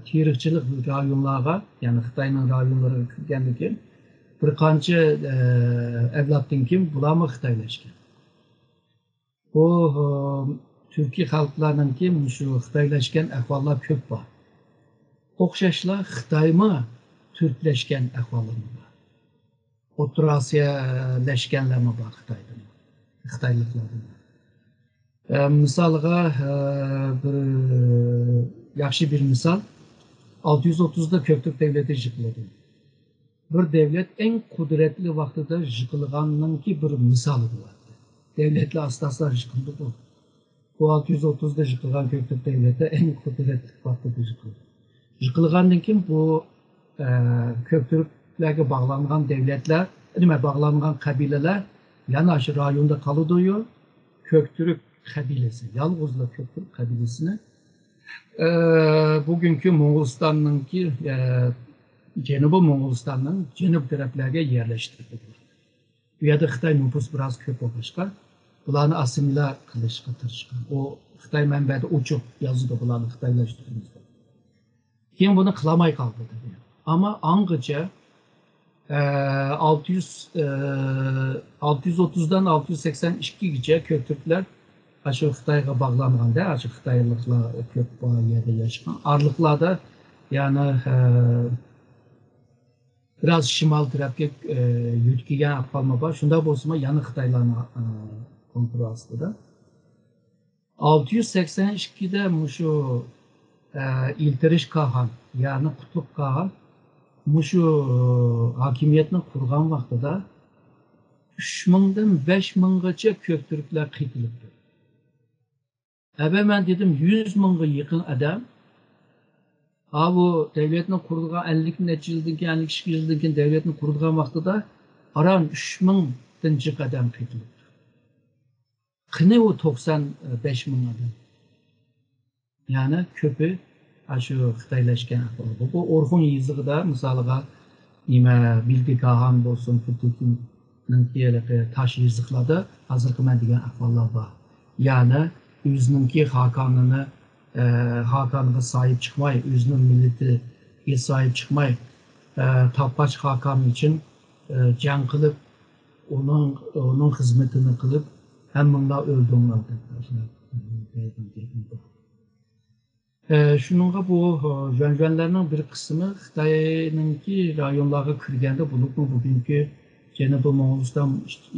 تېرىقچىلىق رايونلارغا، يەنى خىتاينىڭ رايونلىرىغا كىرگەندىن كېيىن، بىر قانچە، ئە، ئەۋلادتىن كېيىن بۇلارمۇ خىتايلاشكان. بۇ، ئە، تۈركىي خەلقلەرنىڭكى مۇشۇ خىتايلاشكان ئەھۋاللار كۆپ بار. ئوخشاشلا خىتايمۇ تۈركلەشكەن ئەھۋاللىرى بار. ئوتتۇرا ئاسىيالەشكەنلەرمۇ بار خىتايدىن، خىتايلىقلاردىن. ئە، مىسالغا، ئە، بىر ياخشى بىر مىسال، ئالتە يۈز ئوتتۇزدا كۆكتۈرك دەۋلىتى يىقىلىدۇ. بىر دەۋلەت ئەڭ قۇدرەتلىك ۋاقتىدا يىقىلغاننىڭكى بىر مىسالى بولاتتى. دەۋلەتلەر ئاستا-ئاستا يىقىلىدۇ. بۇ ئالتە يۈز ئوتتۇزدا يىقىلغان كۆكتۈرك دەۋلىتى ئەڭ قۇدرەتلىك ۋاقتىدا يىقىلدى. يىقىلغاندىن كېيىن بۇ، ئە، كۆكتۈركلەرگە باغلانغان دەۋلەتلەر، نېمە، باغلانغان قەبىلىلەر يەنە شۇ رايوندا قالىدۇ-يۇ، كۆكتۈرك قەبىلىسى، يالغۇزلا كۆكتۈرك قەبىلىسىنى، ئە، بۈگۈنكى موڭغۇلىستاننىڭكى، ئە، جەنۇبىي موڭغۇلىستاننىڭ جەنۇب تەرەپلەرگە يەرلەشتۈردى. بۇ يەردە خىتاي نوپۇس بىراز كۆپ بولغاچقا، بۇلارنى ئاسسىمىليا قىلىشقا تىرىشقان. ئۇ خىتاي مەنبەدە ئوچۇق يازىدۇ، بۇلارنى خىتايلاشتۇرىمىز دەپ. كېيىن بۇنى قىلالماي قالدى تەبىئىي. ئەمما ئاڭغىچە، ئە، ئالتە يۈز، ئە، ئالتە يۈز ئوتتۇزدىن ئالتە يۈز سەكسەن ئىككىگىچە كۆكتۈركلەر ئاشۇ خىتايغا باغلانغاندا، ئاشۇ خىتايلىقلار كۆپ بار يەردە ياشىغان. ئارىلىقلاردا، يەنى، ئە، بىراز شىمال تەرەپكە، ئە، يۆتكىگەن ئەھۋالمۇ بار. شۇنداق بولسىمۇ، يەنە خىتايلارنىڭ، ئە، كونترولى ئاستىدا. ئالتە يۈز سەكسەن ئىككىدە مۇشۇ، ئە، ئىلتىرىش كاھان، يەنى قۇتلۇق كاھان مۇشۇ ھاكىمىيەتنى قۇرغان ۋاقتىدا ئۈچ مىڭدىن بەش مىڭغىچە كۆكتۈركلەر قېتىلىپتۇ. ئەبە مەن دېدىم، يۈز مىڭغا يېقىن ئادەم. ھا، بۇ دەۋلەتنى قۇرىدىغان، ئەللىك نەچچە يىلدىن كېيىن، ئەللىك ئىككى يىلدىن كېيىن دەۋلەتنى قۇرىدىغان ۋاقتىدا ئاران ئۈچ مىڭدىن جىق ئادەم قېتىلىپتۇ. قېنى ئۇ توقسان بەش مىڭ ئادەم؟ يەنى كۆپى ئاشۇ خىتايلاشكان ئەھۋال. بۇ، بۇ ئورخۇن يېزىقىدا، مىسالىغا، نېمە، بىلدى كاھان بولسۇن، پۇتىكىننىڭكى ھېلىقى تاش يېزىقلاردا ھازىرقى مەن دېگەن ئەھۋاللار بار. يەنى ئۆزىنىڭكى خاقانىنى، ئە، خاقانىغا ساھىب چىقماي، ئۆزىنىڭ مىللىتىگە ساھىب چىقماي، ئە، تاپقاچ خاقان ئۈچۈن، ئە، جەڭ قىلىپ، ئۇنىڭ، ئۇنىڭ خىزمىتىنى قىلىپ، ھەممىڭلار ئۆلدۈڭلار دەپ. ئە، شۇنىڭغا بۇ، ئە، ژۇەنژۇەنلەرنىڭ بىر قىسمى خىتاينىڭكى رايونلارغا كىرگەندە، بولۇپمۇ بۈگۈنكى جەنۇبىي موڭغۇلىستان،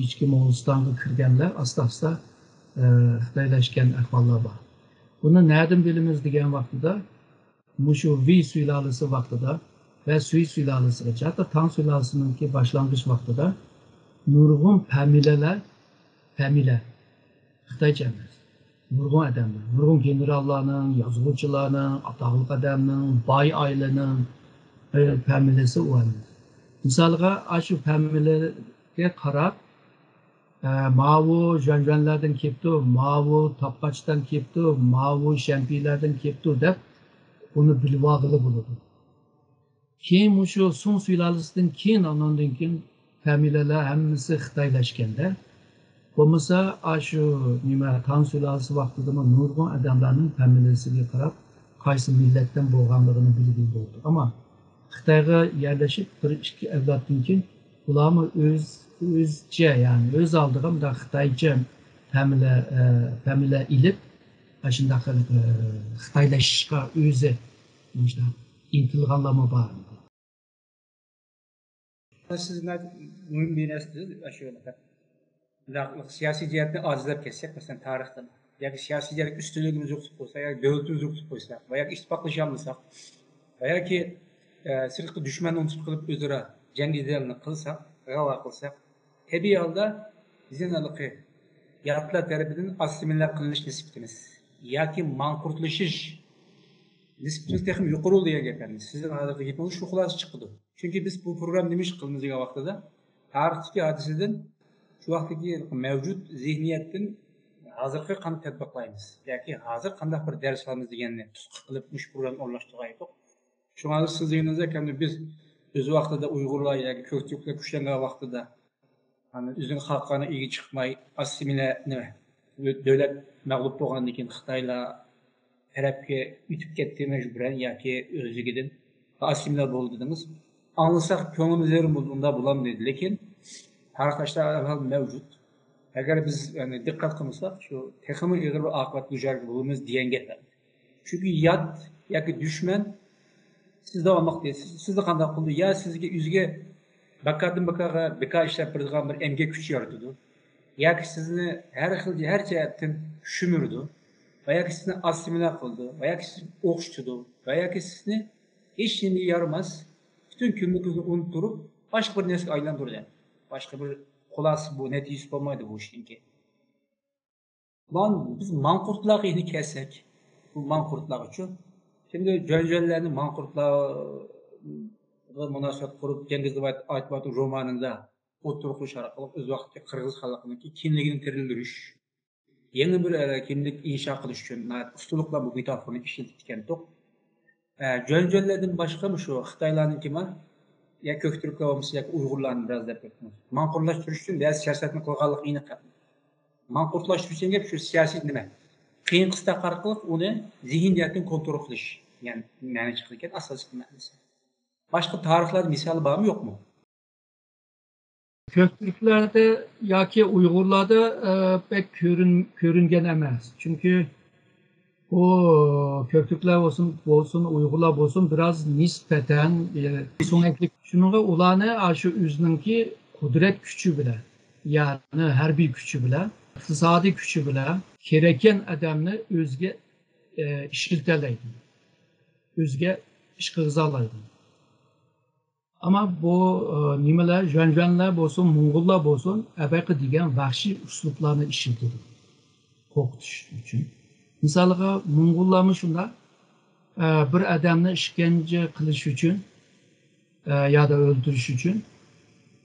ئىچكى موڭغۇلىستانغا كىرگەنلەر ئاستا-ئاستا، ئە، خىتايلاشكان ئەھۋاللار بار. بۇنى نەدىن بىلىمىز دېگەن ۋاقتىدا، مۇشۇ ۋېي سۇلالىسى ۋاقتىدا ۋە سۈي سۇلالىسىغىچە، ھەتتا تاڭ سۇلالىسىنىڭكى باشلانغۇچ ۋاقتىدا نۇرغۇن پەمىلىلەر، پەمىلە، خىتايچە ئەمەس، نۇرغۇن ئادەملەر، نۇرغۇن گېنېراللارنىڭ، يازغۇچىلارنىڭ، ئاتاقلىق ئادەمنىڭ، باي ئائىلىنىڭ، ئە، پەمىلىسى ئۇ ئەمەس. مىسالغا، ئاشۇ پەمىلىگە قاراپ، ئە، ماۋۇ ژۇەنژۇەنلەردىن كېپتۇ، ماۋۇ تاپقاچتىن كېپتۇ، ماۋۇ شەنپىلەردىن كېپتۇ دەپ ئۇنى بىلىۋالغىلى بولىدۇ. كېيىن مۇشۇ سۇڭ سۇلالىسىدىن كېيىن، ئاناندىن كېيىن پەمىلىلەر ھەممىسى خىتايلاشكەندە، بولمىسا ئاشۇ نېمە، تاڭ سۇلالىسى ۋاقتىدىمۇ نۇرغۇن ئادەملەرنىڭ پەمىلىسىگە قاراپ قايسى مىللەتتىن بولغانلىقىنى بىلگىلى بولىدۇ. ئەمما خىتايغا يەرلىشىپ بىر ئىككى ئەۋلادتىن كېيىن ئۇلارمۇ ئۆز، ئۆزچە، يەنى ئۆز ئالدىغا مۇنداق خىتايچە فامىلە، ئە، فامىلە ئېلىپ، ئاشۇنداق، ئە، خىتايلىشىشقا ئۆزى مۇشۇنداق ئىنتىلغانلارمۇ بار. سىز مۇھىم بىر نەرسە دېدىڭىز، ئاشۇ مۇنداق سىياسىي جەھەتتىن ئاجىزلاپ كەتسەك، مەسىلەن، تارىختىن ياكى سىياسىي جەھەتتىن ئۈستۈنلۈكىمىز يوقىتىپ قويسا، ياكى دۆلىتىمىز يوقىتىپ قويسا، ۋە ياكى ئىتتىپاقلىشالمىساق، ۋە ياكى، ئە، سىرتقى دۈشمەننى ئۇنتۇپ قېلىپ، ئۆزئارا جەڭ جېدەلنى قىلساق، دەۋا قىلساق، تەبىئىي ھالدا بىزنىڭ ھېلىقى ياتلار تەرىپىدىن ئاسسىمىلە قىلىنىش نىسبىتىمىز ياكى ماڭقۇرتلىشىش نىسبىتىمىز تېخىمۇ يۇقىرى بولىدۇ دېگەن گەپ ئەمدى. سىزنىڭ ھازىرقى گېپىڭىز شۇ خۇلاسە چىقىدۇ. چۈنكى بىز بۇ پروگراممىنى نېمە ئۈچۈن قىلىمىز دېگەن ۋاقتىدا، تارىختىكى ھادىسىدىن، شۇ ۋاقىتتىكى مەۋجۇت زېھنىيەتتىن ھازىرقى قانداق تەتبىقلايمىز ياكى ھازىر قانداق بىر دەرس ئالىمىز دېگەننى تۇتقا قىلىپ، مۇشۇ پروگراممىنى ئورۇنلاشتۇرغان ئىدۇق. شۇڭا سىز دېگىنىڭىزدەك، ئەمدى بىز ئۆز ۋاقتىدا ئۇيغۇرلار ياكى كۆكتۈركلەر كۈچلەنگەن ۋاقتىدا، ئاندىن ئۆزىنىڭ خاقانىغا ئىگە چىقماي، ئاسسىمىلە، نېمە، دۆلەت مەغلۇپ بولغاندىن كېيىن خىتايلار تەرەپكە ئۆتۈپ كەتتى مەجبۇرەن ياكى ئۆزلۈكىدىن ئاسسىمىلە بولدى دېدىڭىز. ئاڭلىساق كۆڭلىمىز يېرىم بولدى، ئۇنداق بولامدۇ دېدى. لېكىن تارىخداشلار ئەھۋال مەۋجۇت. ئەگەر بىز، يەنى، دىققەت قىلمىساق، شۇ تېخىمۇ ئېغىر بىر ئاقىۋەتكە دۇچار بولىمىز دېگەن گەپ. چۈنكى يات ياكى دۈشمەن سىزدە ئالماق دەيسىز. سىزنى قانداق قىلىدۇ؟ يا سىزگە ئۆزىگە بىكاردىن بىكارغا بىكار ئىشلەپ بېرىدىغان بىر ئەمگەك كۈچى يارىتىدۇ. ياكى سىزنى ھەر خىل، ھەر جەھەتتىن شۈمۈرىدۇ. ۋە ياكى سىزنى ئاسسىمىلە قىلىدۇ. ۋە ياكى سىزنى ئوخشىتىدۇ. ۋە ياكى سىزنى ھېچ نېمىگە يارىماس، پۈتۈن كىملىكىڭىزنى ئۇنتۇرۇپ، باشقا بىر نەرسىگە ئايلاندۇرىدۇ. باشقا بىر خۇلاسە، بۇ نەتىجىسى بولمايدۇ بۇ ئىشنىڭكى. مانا بىز ماڭقۇرتلارغا ئېنىق كەلسەك، بۇ ماڭقۇرتلارغىچۇ؟ شۇنداق جۆنجۆنلەرنى ماڭقۇرتلارغا مۇناسىۋەت قۇرۇپ، جەنگىز ئايتماتوۋ رومانىدا ئوتتۇرىغا قويۇش ئارقىلىق ئۆز ۋاقتىدىكى قىرغىز خەلقىنىڭكى كىملىكىنى تىرىلدۈرۈش، يېڭى بىر، ئە، كىملىك ئىنشا قىلىش ئۈچۈن ناھايىتى ئۇستىلىق بىلەن بۇ مېتافورىنى ئىشلىتىپتىكەنتۇق. ئە، جۆنجۆنلەردىن باشقا مۇشۇ خىتايلارنىڭكىمۇ يا كۆكتۈركلەر بولمىسا ياكى ئۇيغۇرلارنى بىراز دەپ كەتتىم. ماڭقۇرتلاشتۇرۇش ئۈچۈن بەزى سىياسەتنى قىلغانلىقى ئېنىق. ماڭقۇرتلاشتۇرۇش دېگەن گەپ شۇ سىياسىي نېمە؟ قىيىن قىستاق ئارقىلىق ئۇنى زېھىن جەھەتتىن كونترول قىلىش دېگەن مەنە چىقىدىكەن ئاساسلىق مەنىسى. باشقا تارىخلاردا مىسالى بارمۇ يوقمۇ؟ كۆكتۈركلەردە ياكى ئۇيغۇرلاردا، ئە، بەك كۆرۈن-، كۆرۈنگەن ئەمەس. چۈنكى بۇ كۆكتۈركلەر بولسۇن، بولسۇن، ئۇيغۇرلار بولسۇن، بىراز نىسبەتەن، ئە، سۆڭەكلىك. شۇنىڭغا ئۇلارنى ئاشۇ ئۆزىنىڭكى قۇدرەت كۈچى بىلەن، يەنى ھەربىي كۈچى بىلەن، ئىقتىسادىي كۈچى بىلەن كېرەككەن ئادەمنى ئۆزىگە، ئە، ئىشلىتەلەيدۇ. ئۆزىگە ئىش قىلغۇزالايدۇ. ئەمما بۇ، ئە، نېمىلەر، جۆنجۆنلەر بولسۇن، موڭغۇللار بولسۇن، ئەبەقە دېگەن ۋەھشىي ئۇسلۇبلارنى ئىشلىتىدۇ قورقۇتۇش ئۈچۈن. مىسالغا، موڭغۇللارمۇ شۇنداق، ئە، بىر ئادەمنى ئىشكەنجە قىلىش ئۈچۈن، ئە، يادا ئۆلتۈرۈش ئۈچۈن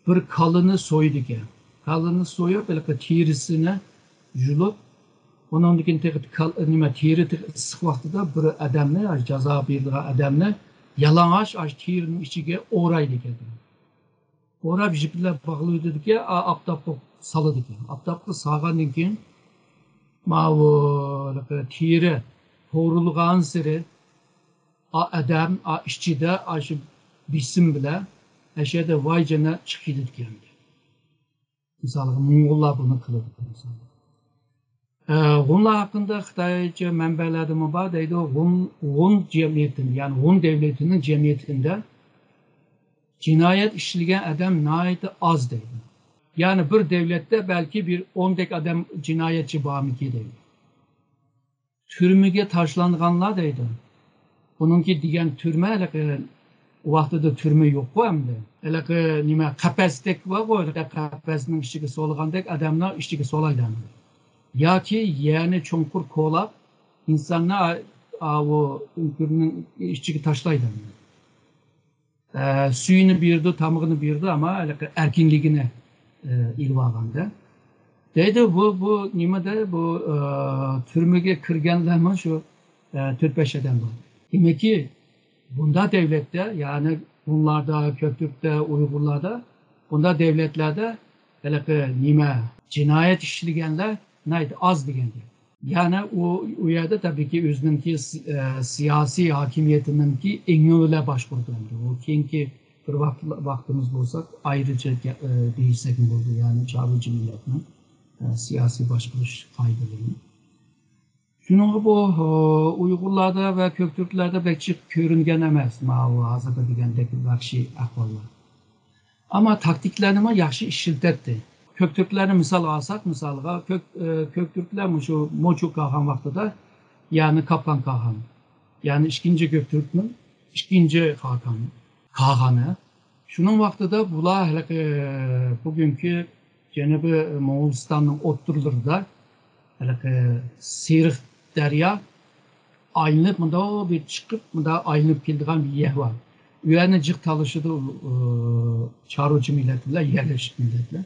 بىر كالىنى سويىدىكەن. كالىنى سويۇپ، ھېلىقى تېرىسىنى يۇلۇپ، ئۇنىڭدىن كېيىن تېخى كال-، نېمە، تېرە تېخى ئىسسىق ۋاقتىدا بىر ئادەمنى، جازا بېرىدىغان ئادەمنى يالىڭاچ ئاشۇ تېرىنىڭ ئىچىگە ئورايدىكەن. ئوراپ، يىپ بىلەن باغلىۋېتىدىكەن، ئا-، ئاپتاپقا سالىدىكەن. ئاپتاپقا سالغاندىن كېيىن، ماۋۇ تېرە ھورۇلغانسېرى، ئا ئادەم، ئا ئىچىدە ئاشۇ بېسىم بىلەن ئەشەدە ۋاي جەننەت چىقىپ كېتىدىكەن. مىسالغا، موڭغۇللار بۇنى قىلىدۇ، مىسالغا. ئە، ھونلار ھەققىدە خىتايچە مەنبەلەردىمۇ بار دەيدۇ. ھون، ھون جەمئىيىتىنى، يەنى ھون دەۋلىتىنىڭ جەمئىيىتىدە جىنايەت ئىشلىگەن ئادەم ناھايىتى ئاز دەيدۇ. يەنى بىر دەۋلەتتە بەلكى بىر ئوندەك ئادەم جىنايەتچى بارمىكى دەيدۇ. تۈرمىگە تاشلانغانلار دەيدۇ. بۇنىڭكى دېگەن تۈرمە ھېلىقى، ئۇ ۋاقتىدا تۈرمە يوققۇ ئەمدى. ھېلىقى نېمە، قەپەستەك بارغۇ، ھېلىقى قەپەسنىڭ ئىچىگە سولىغاندەك ئادەمنى ئىچىگە سولايدۇ ئەمدى. ياكى يەرنى چوڭقۇر كولاپ، ئىنساننى ئا-، ئاۋۇ ئۆڭكۈرنىڭ ئىچىگە تاشلايدۇ ئەمدى. ئە، سۈيىنى بېرىدۇ، تامىقىنى بېرىدۇ، ئەمما ھېلىقى ئەركىنلىكىنى، ئە، ئېلىۋالغاندا. دەيدۇ، بۇ، بۇ نېمىدە، بۇ، ئە، تۈرمىگە كىرگەنلەرمۇ شۇ، ئە، تۆت-بەش ئادەم بار. دېمەككى، بۇنداق دەۋلەتتە، يەنى ھونلاردا، كۆكتۈركتە، ئۇيغۇرلاردا، بۇنداق دەۋلەتلەردە ھېلىقى نېمە، جىنايەت ئىشلىگەنلەر ناھايىتى ئاز دېگەن گەپ. يەنى ئۇ، ئۇ يەردە تەبىئىيكى ئۆزىنىڭكى س-، ئە، سىياسىي ھاكىمىيىتىنىڭكى ئېڭى بىلەن باشقۇرىدۇ. ئۇ كېيىنكى بىر ۋاقىت، ۋاقتىمىز بولسا ئايرىچە گە-، ئە، دېيىشسەكمۇ بولىدۇ. يەنى چارۋىچى مىللەتنىڭ، ئە، سىياسىي باشقۇرۇش قائىدىلىرىنى. شۇنىڭغا بۇ، ئۇيغۇرلاردا ۋە كۆكتۈركلەردە بەك جىق كۆرۈنگەن ئەمەس، ماۋۇ ھازىرقى دېگەندەك ۋەھشىي ئەھۋاللار. ئەمما تاكتىكىلارنىمۇ ياخشى ئىشلىتەتتى. كۆكتۈركلەرنى مىسالغا ئالساق، مىسالغا، كۆك-، ئە، كۆكتۈركلەر مۇشۇ موچۇ كاخان ۋاقتىدا، يەنى كاپلان كاخان، يەنى ئىككىنچى كۆكتۈركنىڭ ئىككىنچى خاقان-، كاخانى. شۇنىڭ ۋاقتىدا بۇلار ھېلىقى بۈگۈنكى جەنۇبىي موڭغۇلىستاننىڭ ئوتتۇرىلىرىدا ھېلىقى سېرىق دەريا ئايلىنىپ، مۇنداق بىر چىقىپ، مۇنداق ئايلىنىپ كېلىدىغان بىر يەر بار. ئۇ يەرنى جىق تالىشىدۇ، ئۇ، چارۋىچى مىللەت بىلەن يەرلىشىپ مىللەتلەر.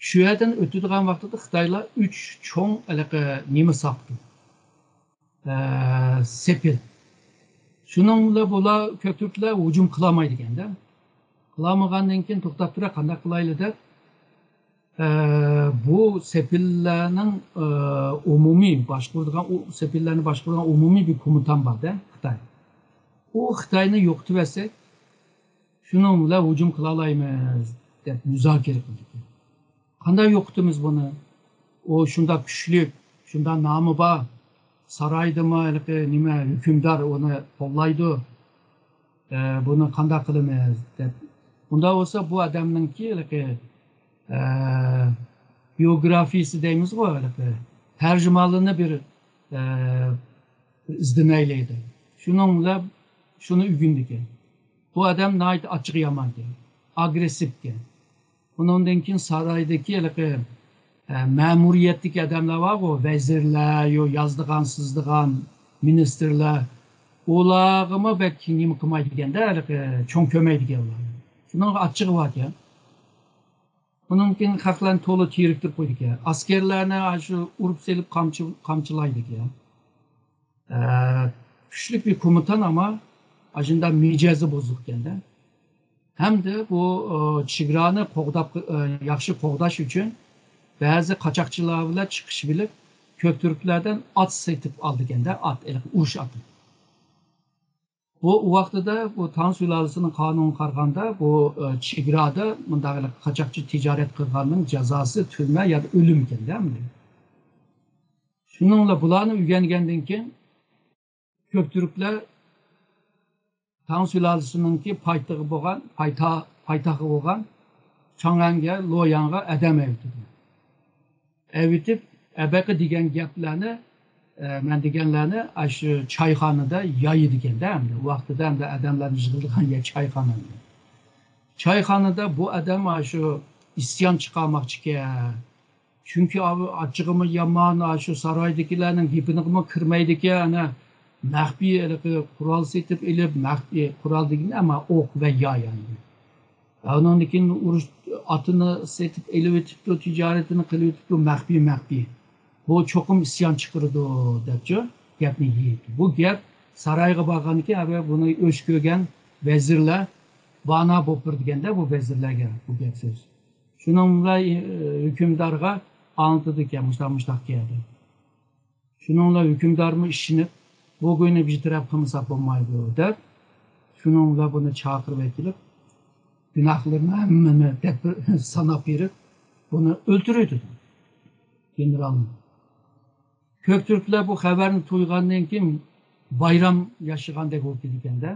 شۇ يەردىن ئۆتىدىغان ۋاقتىدا خىتايلار ئۈچ چوڭ ھېلىقى نېمە ساپتۇ. ئە، سېپىل. شۇنىڭ بىلەن بۇلار كۆكتۈركلەر ھۇجۇم قىلالمايدىكەن-دە. قىلالمىغاندىن كېيىن توختاپ تۇرۇپ، قانداق قىلايلى دەپ، ئە، بۇ سېپىللەرنىڭ، ئە، ئومۇمىي باشقۇرىدىغان، ئۇ سېپىللەرنى باشقۇرىدىغان ئومۇمىي بىر كومىتان بار-دە، خىتاي. ئۇ خىتاينى يوقىتىۋەتسەك، شۇنىڭ بىلەن ھۇجۇم قىلالايمىز دەپ مۇزاكىرە قىلدى. قانداق يوقىتىمىز بۇنى؟ ئۇ شۇنداق كۈچلۈك، شۇنداق نامى بار، سارايدىمۇ ھېلىقى نېمە ھۆكۈمدار ئۇنى قوللايدۇ. ئە، بۇنى قانداق قىلىمىز دەپ. ئۇنداق بولسا بۇ ئادەمنىڭكى ھېلىقى، ئە، بىيوگرافىيىسى دەيمىزغۇ، ھېلىقى تەرجىمانلىرىنى بىر، ئە، ئىزدىمەيلى دەپ. شۇنىڭ بىلەن شۇنى ئۆگىنىدىكەن. بۇ ئادەم ناھايىتى ئاچچىقى يامانكەن، ئاگرېسسىپكەن. ئۇنىڭدىن كېيىن سارايدىكى ھېلىقى، ئە، مەمۇرىيەتتىكى ئادەملەر بارغۇ، ۋەزىرلەر، يو-، يازىدىغان، سىزىدىغان مىنىستىرلار، ئۇلارغىمۇ بەك نېمە قىلمايدىكەن-دە، ھېلىقى چوڭ كۆرمەيدىكەن ئۇلارنى. شۇنىڭغا ئاچچىقى باركەن. ئۇنىڭدىن كېيىن خەقلەرنى تولا تېرىكتۈرۈپ قويىدىكەن. ئەسكەرلەرنى ئاشۇ ئۇرۇپ سېلىپ قامچى-، قامچىلايدىكەن. ئە، كۈچلۈك بىر كومىتان، ئەمما ئاشۇنداق مىجەزى بۇزۇقكەن-دە. ھەمدە بۇ، ئە، چېگرانى قوغداپ، ئە، ياخشى قوغداش ئۈچۈن بەزى قاچاقچىلار بىلەن چىقىشىۋېلىپ، كۆكتۈركلەردىن ئات سېتىپ ئالىدىكەن-دە، ئات، ھېلىقى ئۇرۇش ئاتى. بۇ، ئۇ ۋاقتىدا بۇ تاڭ سۇلالىسىنىڭ قانۇنىغا قارىغاندا، بۇ، ئە، چېگرادا مۇنداق ھېلىقى قاچاقچى تىجارەت قىلغاننىڭ جازاسى تۈرمە يا ئۆلۈمكەن-دە ئەمدى. شۇنىڭ بىلەن بۇلارنى ئۆگەنگەندىن كېيىن، كۆكتۈركلەر تاڭ سۇلالىسىنىڭكى پايتىغى بولغان، پايتا-، پايتەختى بولغان چاڭئەنگە، لوياڭغا ئادەم ئەۋېتىدۇ. ئەۋېتىپ، ئەبەقە دېگەن گەپلەرنى، ئە، مەن دېگەنلەرنى ئاشۇ چايخانىدا يايىدىكەن-دە ئەمدى. ۋاقتىدا ئەمدى ئادەملەرنى يىغىلغان يەر چايخانا. چايخانىدا بۇ ئادەم ئاشۇ ئىسيان چىقارماقچىكەن. چۈنكى ئاۋۇ ئاچچىقىمۇ يامان، ئاشۇ سارايدىكىلەرنىڭ گېپىنىغىمۇ كىرمەيدىكەن، ئەنە مەخپىي ھېلىقى قورال سېتىپ ئېلىپ، مەخپىي قورال دېگىنى ئەمما ئوق ۋە ياي يەنى. ئۇنىڭدىن كېيىن ئۇرۇش ئاتىنى سېتىپ ئېلىۋېتىپتۇ، تىجارىتىنى قىلىۋېتىپتۇ، مەخپىي، مەخپىي. بۇ چوقۇم ئىسيان چىقىرىدۇ دەپچۇ گەپنى يېيىپتۇ. بۇ گەپ سارايغا بارغاندىن كېيىن، ئەبە بۇنى ئۆچ كۆرگەن ۋەزىرلەر بانا بولۇپ بېرىدىكەن-دە بۇ ۋەزىرلەرگە بۇ گەپ سۆز. شۇنىڭ بىلەن، ئى، ھۆكۈمدارغا ئاڭلىتىدىكەن، مۇشتاق، مۇشتاق گەپ. شۇنىڭ بىلەن ھۆكۈمدارمۇ ئىشىنىپ، بۇ گۇينى بىر تەرەپ قىلمىساق بولمايدۇ دەپ، شۇنىڭ بىلەن بۇنى چاقىرىپ ئەكېلىپ، گۇناھلىرىنى ھەممىنى دەپ ساناپ بېرىپ، بۇنى ئۆلتۈرۈۋېتىدۇ، گېنېرالنى. كۆكتۈركلەر بۇ خەۋەرنى تۇيغاندىن كېيىن بايرام ياشىغاندەك بولۇپ كېتىدىكەن-دە.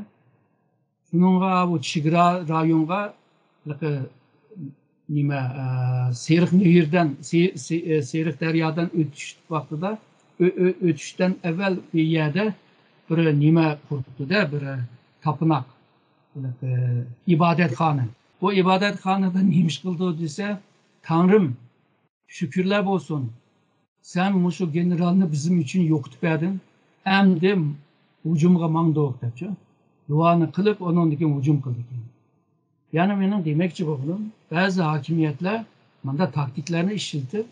شۇنىڭغا بۇ چېگرا رايونغا، ھېلىقى نېمە، ئە، سېرىق نېھىردىن، سې-، سې-، ئە، سېرىق دەريادىن ئۆتۈش ۋاقتىدا، ئۆ-، ئۆ-، ئۆتۈشتىن ئەۋۋەل بىر يەردە بىر نېمە قۇرۇپتۇ-دە، بىر تاپىناق، ھېلىقى ئىبادەتخانا. بۇ ئىبادەتخانىدا نېمە ئىش قىلىدۇ دېسە، تەڭرىم، شۈكۈرلەر بولسۇن، سەن مۇشۇ گېنېرالنى بىزىم ئۈچۈن يوقىتىپ بەردىڭ، ئەمدى ھۇجۇمغا ماڭدۇق دەپچۇ، دۇئانى قىلىپ، ئۇنىڭدىن كېيىن ھۇجۇم قىلىدىكەن. يەنى مېنىڭ دېمەكچى بولغىنىم، بەزى ھاكىمىيەتلەر مۇنداق تاكتىكىلارنى ئىشلىتىپ،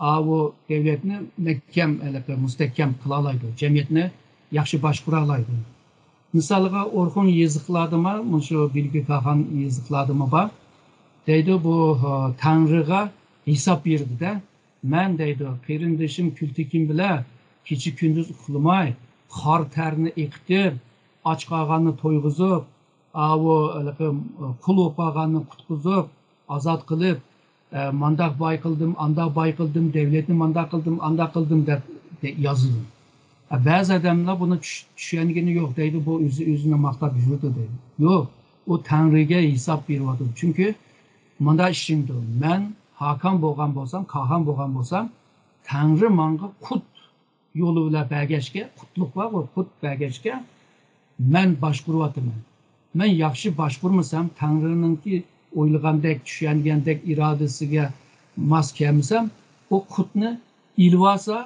ئاۋۇ دۆلەتنى مەھكەم، ھېلىقى مۇستەھكەم قىلالايدۇ، جەمئىيەتنى ياخشى باشقۇرالايدۇ. مىسالغا، ئورخۇن يېزىقلاردىمۇ، مۇشۇ بىلگە كاخان يېزىقلاردىمۇ بار. دەيدۇ، بۇ، ھە، تەڭرىغا ھېساب بېرىدۇ-دە. مەن دەيدۇ، قېرىندىشىم كۈلتېكىن بىلەن كېچە-كۈندۈز ئۇخلىماي، خار تەرنى ئېقىتىپ، ئاچ قالغاننى تويغۇزۇپ، ئاۋۇ ھېلىقى قۇل بولۇپ قالغاننى قۇتقۇزۇپ، ئازاد قىلىپ، ئە، مانداق باي قىلدىم، ئانداق باي قىلدىم، دەۋلەتنى مانداق قىلدىم، ئانداق قىلدىم دەپ دە-، يازىدۇ. ئە، بەزى ئادەملەر بۇنى چۈش-، چۈشەنگىنى يوق دەيدۇ، بۇ ئۆزى ئۆزىنى ماختاپ يۈرىدۇ دەيدۇ. يوق، ئۇ تەڭرىگە ھېساب بېرىۋاتىدۇ. چۈنكى مۇنداق ئىشىڭدۇ، مەن خاقان بولغان بولسام، قاغان بولغان بولسام، تەڭرى ماڭا قۇت يولى بىلەن بەرگەچكە، قۇتلۇق بارغۇ، قۇت بەرگەچكە، مەن باشقۇرۇۋاتىمەن. مەن ياخشى باشقۇرمىسام، تەڭرىنىڭكى ئويلىغاندەك، چۈشەنگەندەك ئىرادىسىگە ماس كەلمىسەم، ئۇ قۇتنى ئېلىۋالسا،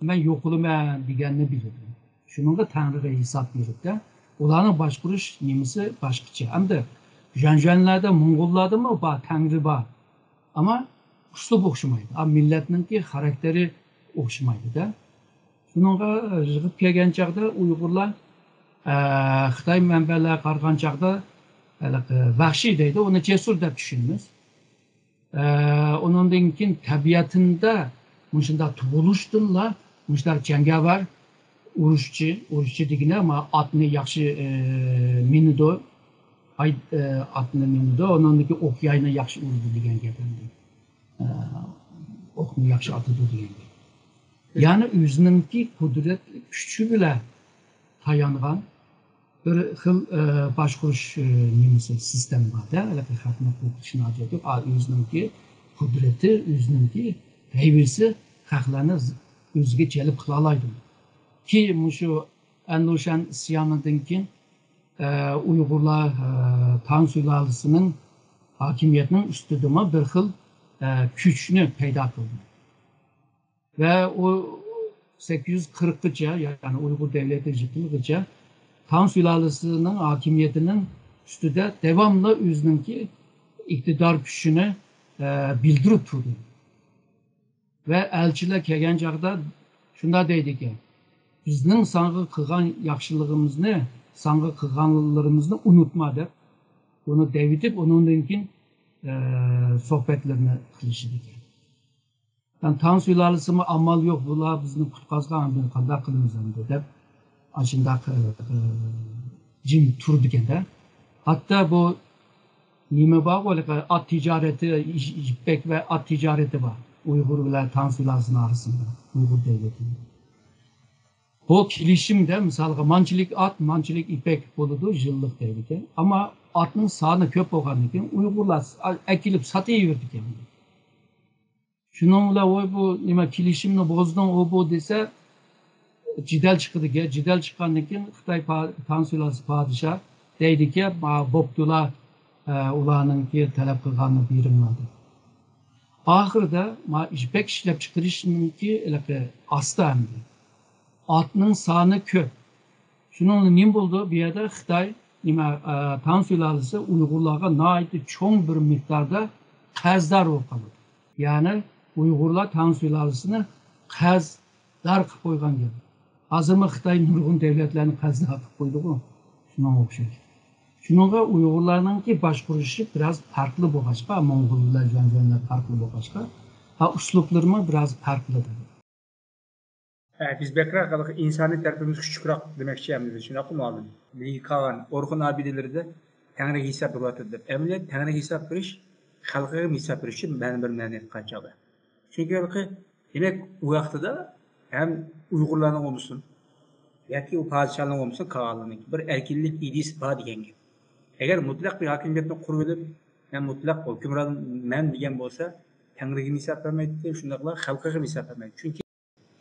مەن يوقىلىمەن دېگەننى بىلىدۇ. شۇنىڭغا تەڭرىگە ھېساب بېرىپتە، ئۇلارنىڭ باشقۇرۇش نېمىسى باشقىچە. ئەمدى ژەنژەنلەردە، موڭغۇللاردىمۇ بار، تەڭرى بار. ئەمما ئۇسلۇب ئوخشىمايدۇ. ئا، مىللەتنىڭكى خاراكتېرى ئوخشىمايدۇ-دە. شۇنىڭغا يىغىپ كەلگەن چاغدا ئۇيغۇرلار، ئە، خىتاي مەنبەلەرگە قارىغان چاغدا ھېلىقى ۋەھشىي دەيدۇ، ئۇنى جەسۇر دەپ چۈشىنىمىز. ئە، ئۇنىڭدىن كېيىن تەبىئەتىندە مۇشۇنداق تۇغۇلۇشتىنلا مۇشۇنداق جەڭگەۋەر، ئۇرۇشچى، ئۇرۇشچى دېگىنە، ما، ئاتنى ياخشى، ئە، مىنىدۇ، ئاي-، ئە، ئاتنى مىنىدۇ، ئۇنىڭدىكى ئوق ياينى ياخشى ئۇرىدۇ دېگەن گەپ ئەمدى. ئە، ئوقنى ياخشى ئاتىدۇ دېگەن گەپ. يەنى ئۆزىنىڭكى قۇدرەتلىك كۈچى بىلەن تايانغان بىر خىل، ئە، باشقۇرۇش، ئە، نېمىسى، سىستېما بار-دە، ھېلىقى خەقنى قورقۇتۇشنىڭ ھاجىتى يوق. ئا، ئۆزىنىڭكى قۇدرىتى، ئۆزىنىڭكى ھەيۋىسى خەقلەرنى ز-، ئۆزىگە جەلپ قىلالايدۇ. كېيىن مۇشۇ ئەنلۇشەن ئىسيانىدىن كېيىن، ئە، ئۇيغۇرلار، ئە، تاڭ سۇلالىسىنىڭ ھاكىمىيەتنىڭ ئۈستىدىمۇ بىر خىل، ئە، كۈچنى پەيدا قىلدى. ۋە ئۇ سەككىز يۈز قىرىققىچە، يەنى ئۇيغۇر دەۋلىتى يىقىلغىچە تاڭ سۇلالىسىنىڭ ھاكىمىيىتىنىڭ ئۈستىدە داۋاملىق ئۆزىنىڭكى ئىقتىدار كۈچىنى، ئە، بىلدۈرۈپ تۇردى. ۋە ئەلچىلەر كەلگەن چاغدا شۇنداق دەيدىكەن، «بىزنىڭ ساڭا قىلغان ياخشىلىقىمىزنى، ساڭا قىلغانلىرىمىزنى ئۇنتۇما» دەپ، ئۇنى دەۋېتىپ، ئۇنىڭدىن كېيىن، ئە، سۆھبەتلىرىنى قىلىشىدىكەن. يەنى تاڭ سۇلالىسىمۇ ئامال يوق، بۇلار بىزنى قۇتقازغان، ئاندىن قانداق قىلىمىز ئەمدى دەپ، ئاشۇنداق، ئە، ئە، جىم تۇرىدىكەن-دە. ھەتتا بۇ نېمە بارغۇ، ھېلىقى ئات تىجارىتى، يىپەك ۋە ئات تىجارىتى بار. ئۇيغۇر بىلەن تاڭ سۇلالىسىنىڭ ئارىسىندا، ئۇيغۇر دەۋلىتىنىڭ. بۇ كېلىشىمدە، مىسالغا، مانچىلىك ئات، مانچىلىك يىپەك بولىدۇ، يىللىق دەيدىكەن. ئەمما ئاتنىڭ سانى كۆپ بولغاندىكىن، ئۇيغۇرلار ئەكېلىپ ساتىۋېرىدىكەن. شۇنىڭ بىلەن، ۋوي، بۇ نېمە، كېلىشىمنى بۇزدۇڭ، ئۇ بۇ دېسە، جېدەل چىقىدىكەن. جېدەل چىققاندىن كېيىن، خىتاي پا-، تاڭ سۇلالىسى پادىشاھ دەيدىكەن، ما، بوپتۇلا، ئە، ئۇلارنىڭكى تەلەپ قىلغاننى بېرىڭلار دەپ. ئاخىرىدا، ما، يىپەك ئىشلەپ چىقىرىشنىڭكى ھېلىقى ئاستا ئەمدى. ئاتنىڭ سانى كۆپ. شۇنىڭ بىلەن نېمە بولىدۇ؟ بۇ يەردە خىتاي، نېمە، ئە، تاڭ سۇلالىسى ئۇيغۇرلارغا ناھايىتى چوڭ بىر مىقداردا قەرزدار بولۇپ قالىدۇ. يەنى ئۇيغۇرلار تاڭ سۇلالىسىنى قەرزدار قىلىپ قويغان گەپ. ھازىرمۇ خىتاي نۇرغۇن دۆلەتلەرنى قەرزدار قىلىپ قويدىغۇ. شۇنىڭغا ئوخشاش. شۇنىڭغا ئۇيغۇرلارنىڭكى باشقۇرۇشى بىراز پەرقلىق بولغاچقا، موڭغۇل بىلەن ژۇنژۇنلار پەرقلىق بولغاچقا، ھا، ئۇسلۇبلىرىمۇ بىراز پەرقلىق. ھە، بىز بەكرەك ھېلىقى ئىنسانىي تەرىپىمىز كۈچلۈكرەك دېمەكچى ئەمدى، شۇنداققۇ مۇئەللىم؟ بىلگە قالغان ئورخۇن ئابىدىلىرىدە تەڭرىگە ھېساب بېرىۋاتىدۇ دەپ. ئەمەلىيەتتە تەڭرىگە ھېساب بېرىش خەلقىگە ھېساب بېرىش ئۈچۈن مەنە بىر مەنىدە قاچاقدا. چۈنكى ھېلىقى، دېمەك، ئۇ ۋاقتىدا ھەم ئۇيغۇرلارنىڭ بولمىسۇن ياكى ئۇ پادىشاھلارنىڭ بولمىسۇن، قاغانلارنىڭ بىر ئەركىنلىك ئىدىيىسى بار دېگەن گەپ. ئەگەر مۇتلەق بىر ھاكىمىيەتنى قۇرۇۋېلىپ، مەن مۇتلەق ھۆكۈمران مەن دېگەن بولسا، تەڭرىگە ھېساب بەرمەيدىكەن، شۇنداقلا خەلقىگە ھېساب بەرمەيدۇ. چۈنكى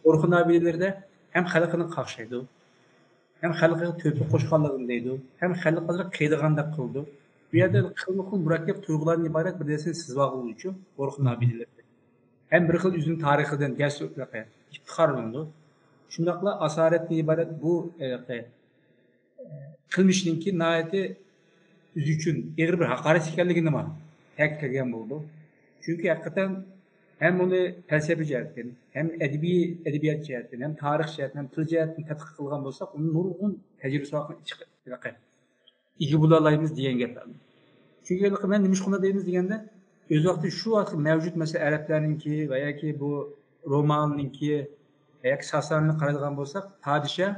ئورخۇن ئابىدىلىرىدە ھەم خەلقىنى قاقشايدۇ، ھەم خەلقىگە تۆھپە قوشقانلىقىنى دەيدۇ، ھەم خەلق ھازىر قىيىدىغاندەك قىلىدۇ. بۇ يەردە خىلمۇ خىل مۇرەككەپ تۇيغۇلاردىن ئىبارەت بىر نەرسىنى سىزىۋالغۇزۇۋاتىدۇ ئورخۇن ئابىدىلىرىدە. ھەم بىر خىل ئۆزىنىڭ تارىخىدىن دەرس ئىپتىخارلىنىدۇ. شۇنداقلا ئاسارەتتىن ئىبارەت بۇ، ئە، قىلمىشنىڭكى ناھايىتى ئۆزى ئۈچۈن ئېغىر بىر ھاقارەت ئىكەنلىكىنىمۇ تەكىتلىگەن بولىدۇ. چۈنكى ھەقىقەتەن ھەم ئۇنى پەلسەپە جەھەتتىن، ھەم ئەدەبىي، ئەدەبىيات جەھەتتىن، ھەم تارىخ جەھەتتىن، ھەم تىل جەھەتتىن تەتقىق قىلغان بولساق، ئۇنىڭ نۇرغۇن تەجرىبىسى ئارقىلىق ئىگە بولالايمىز دېگەن گەپ. چۈنكى مەن نېمىشقا ئۇنداق دەيمىز دېگەندە، ئۆز ۋاقتى شۇ ۋاقىت مەۋجۇت، مەسىلەن، ئەرەبلەرنىڭكى ۋە ياكى بۇ روماننىڭكى ۋە ياكى ساسانىنى قارايدىغان بولساق، پادىشاھ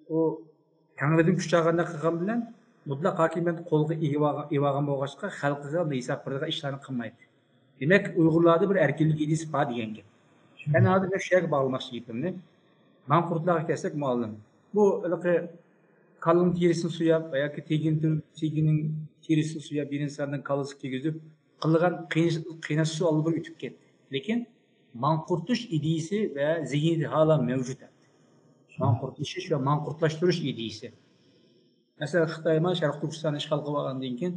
ئۇ تەڭرىدىن كۈچ ئالغاندەك قىلغان بىلەن مۇتلەق ھاكىمىيەتنى قولىغا ئېلىۋالغان، ئېلىۋالغان بولغاچقا، خەلقىگە ھېساب بېرىدىغان ئىشلارنى قىلمايدۇ. دېمەك، ئۇيغۇرلاردا بىر ئەركىنلىك ئىدىيىسى بار دېگەن گەپ. مەن ھازىر مەن شۇ يەرگە باغلىماقچى گېپىمنى. ماڭقۇرتلارغا كەلسەك، مۇئەللىم، بۇ ھېلىقى كالىنىڭ تېرىسىنى سوياپ ۋە ياكى تېگىنىڭ، تېگىنىڭ تېرىسىنى سوياپ، بىر ئىنساننىڭ كاللىسىغا كىيگۈزۈپ قىلغان قىيناش، قىيناش ئۇسۇلى بىر ئۆتۈپ كەتتى. لېكىن ماڭقۇرتۇش ئىدىيىسى ۋە زېھنىيىتى ھالا مەۋجۇت. ماڭقۇرتلىشىش ۋە ماڭقۇرتلاشتۇرۇش ئىدىيىسى. مەسىلەن، خىتاي مانا شەرقىي تۈركىستاننى ئىشغال قىلىۋالغاندىن كېيىن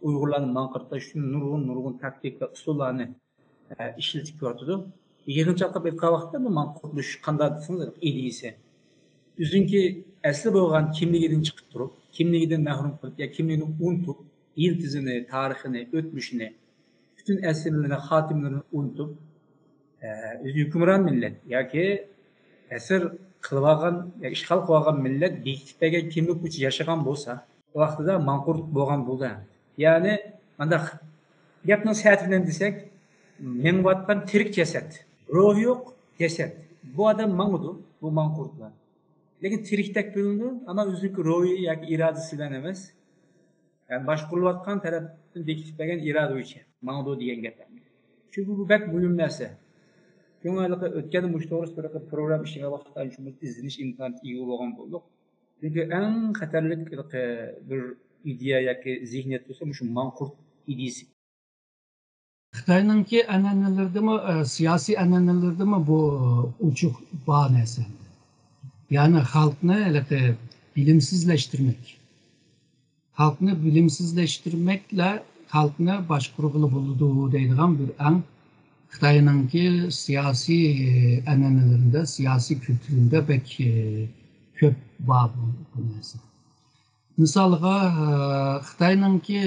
ئۇيغۇرلارنى ماڭقۇرتلاش ئۈچۈن نۇرغۇن، نۇرغۇن تاكتىكا، ئۇسۇللارنى، ئە، ئىشلىتىپ كېلىۋاتىدۇ. يىغىنچاقلاپ ئېيتقان ۋاقىتتا بۇ ماڭقۇرتلىشىش قانداق دېسىڭىز، ئىدىيىسى. ئۆزىنىڭكى ئەسلى بولغان كىملىكىدىن چىقىپ تۇرۇپ، كىملىكىدىن مەھرۇم قىلىپ، يا كىملىكىنى ئۇنتۇپ، يىلتىزىنى، تارىخىنى، ئۆتمۈشىنى، پۈتۈن ئەسىرلىرىنى، خاتىمىلىرىنى ئۇنتۇپ، ئە، ئۆزى ھۆكۈمران مىللەت ياكى ئەسىر قىلىۋالغان ياكى ئىشغال قىلىۋالغان مىللەت بېكىتىپ بەرگەن كىملىك بويىچە ياشىغان بولسا، ئۇ ۋاقتىدا ماڭقۇرت بولغان بولىدۇ. يەنى، مانداق گەپنىڭ سەتى بىلەن دېسەك، مېڭىۋاتقان تىرىك جەسەت، روھى يوق جەسەت. بۇ ئادەم ماڭىدۇ، بۇ ماڭقۇرتلار. لېكىن تىرىكتەك بىلىنىدۇ، ئەمما ئۆزىنىڭكى روھى ياكى ئىرادىسى بىلەن ئەمەس. يەنى باشقۇرۇلۇۋاتقان تەرەپتىن بېكىتىپ بەرگەن ئىرادە بويىچە ماڭىدۇ دېگەن گەپ. چۈنكى بۇ بەك مۇھىم نەرسە. شۇڭا ھېلىقى ئۆتكەندە مۇشۇ توغرىسىدا بىر پروگرامما ئىشلىگەن ۋاقىتتا شۇ ئىزدىنىش ئىمكانىيىتىگە ئىگە بولغان بولدۇق. چۈنكى ئەڭ خەتەرلىك ھېلىقى بىر ئىدىيە ياكى زېھنىيەت بولسا مۇشۇ ماڭقۇرت ئىدىيىسى. خىتاينىڭكى ئەنئەنىلىرىدىمۇ، ئە، سىياسىي ئەنئەنىلىرىدىمۇ بۇ ئوچۇق بار نەرسە. يەنى خەلقنى ھېلىقى بىلىمسىزلەشتۈرمەك. خەلقنى بىلىمسىزلەشتۈرمەكلا خەلقنى باشقۇرغىلى بولىدۇ دەيدىغان بىر ئەڭ خىتاينىڭكى سىياسىي، ئە، ئەنئەنىلىرىدە، سىياسىي كۈلتۈرىدە بەك، ئە، كۆپ بار بۇ، بۇ نەرسە. مىسالغا، ئە، خىتاينىڭكى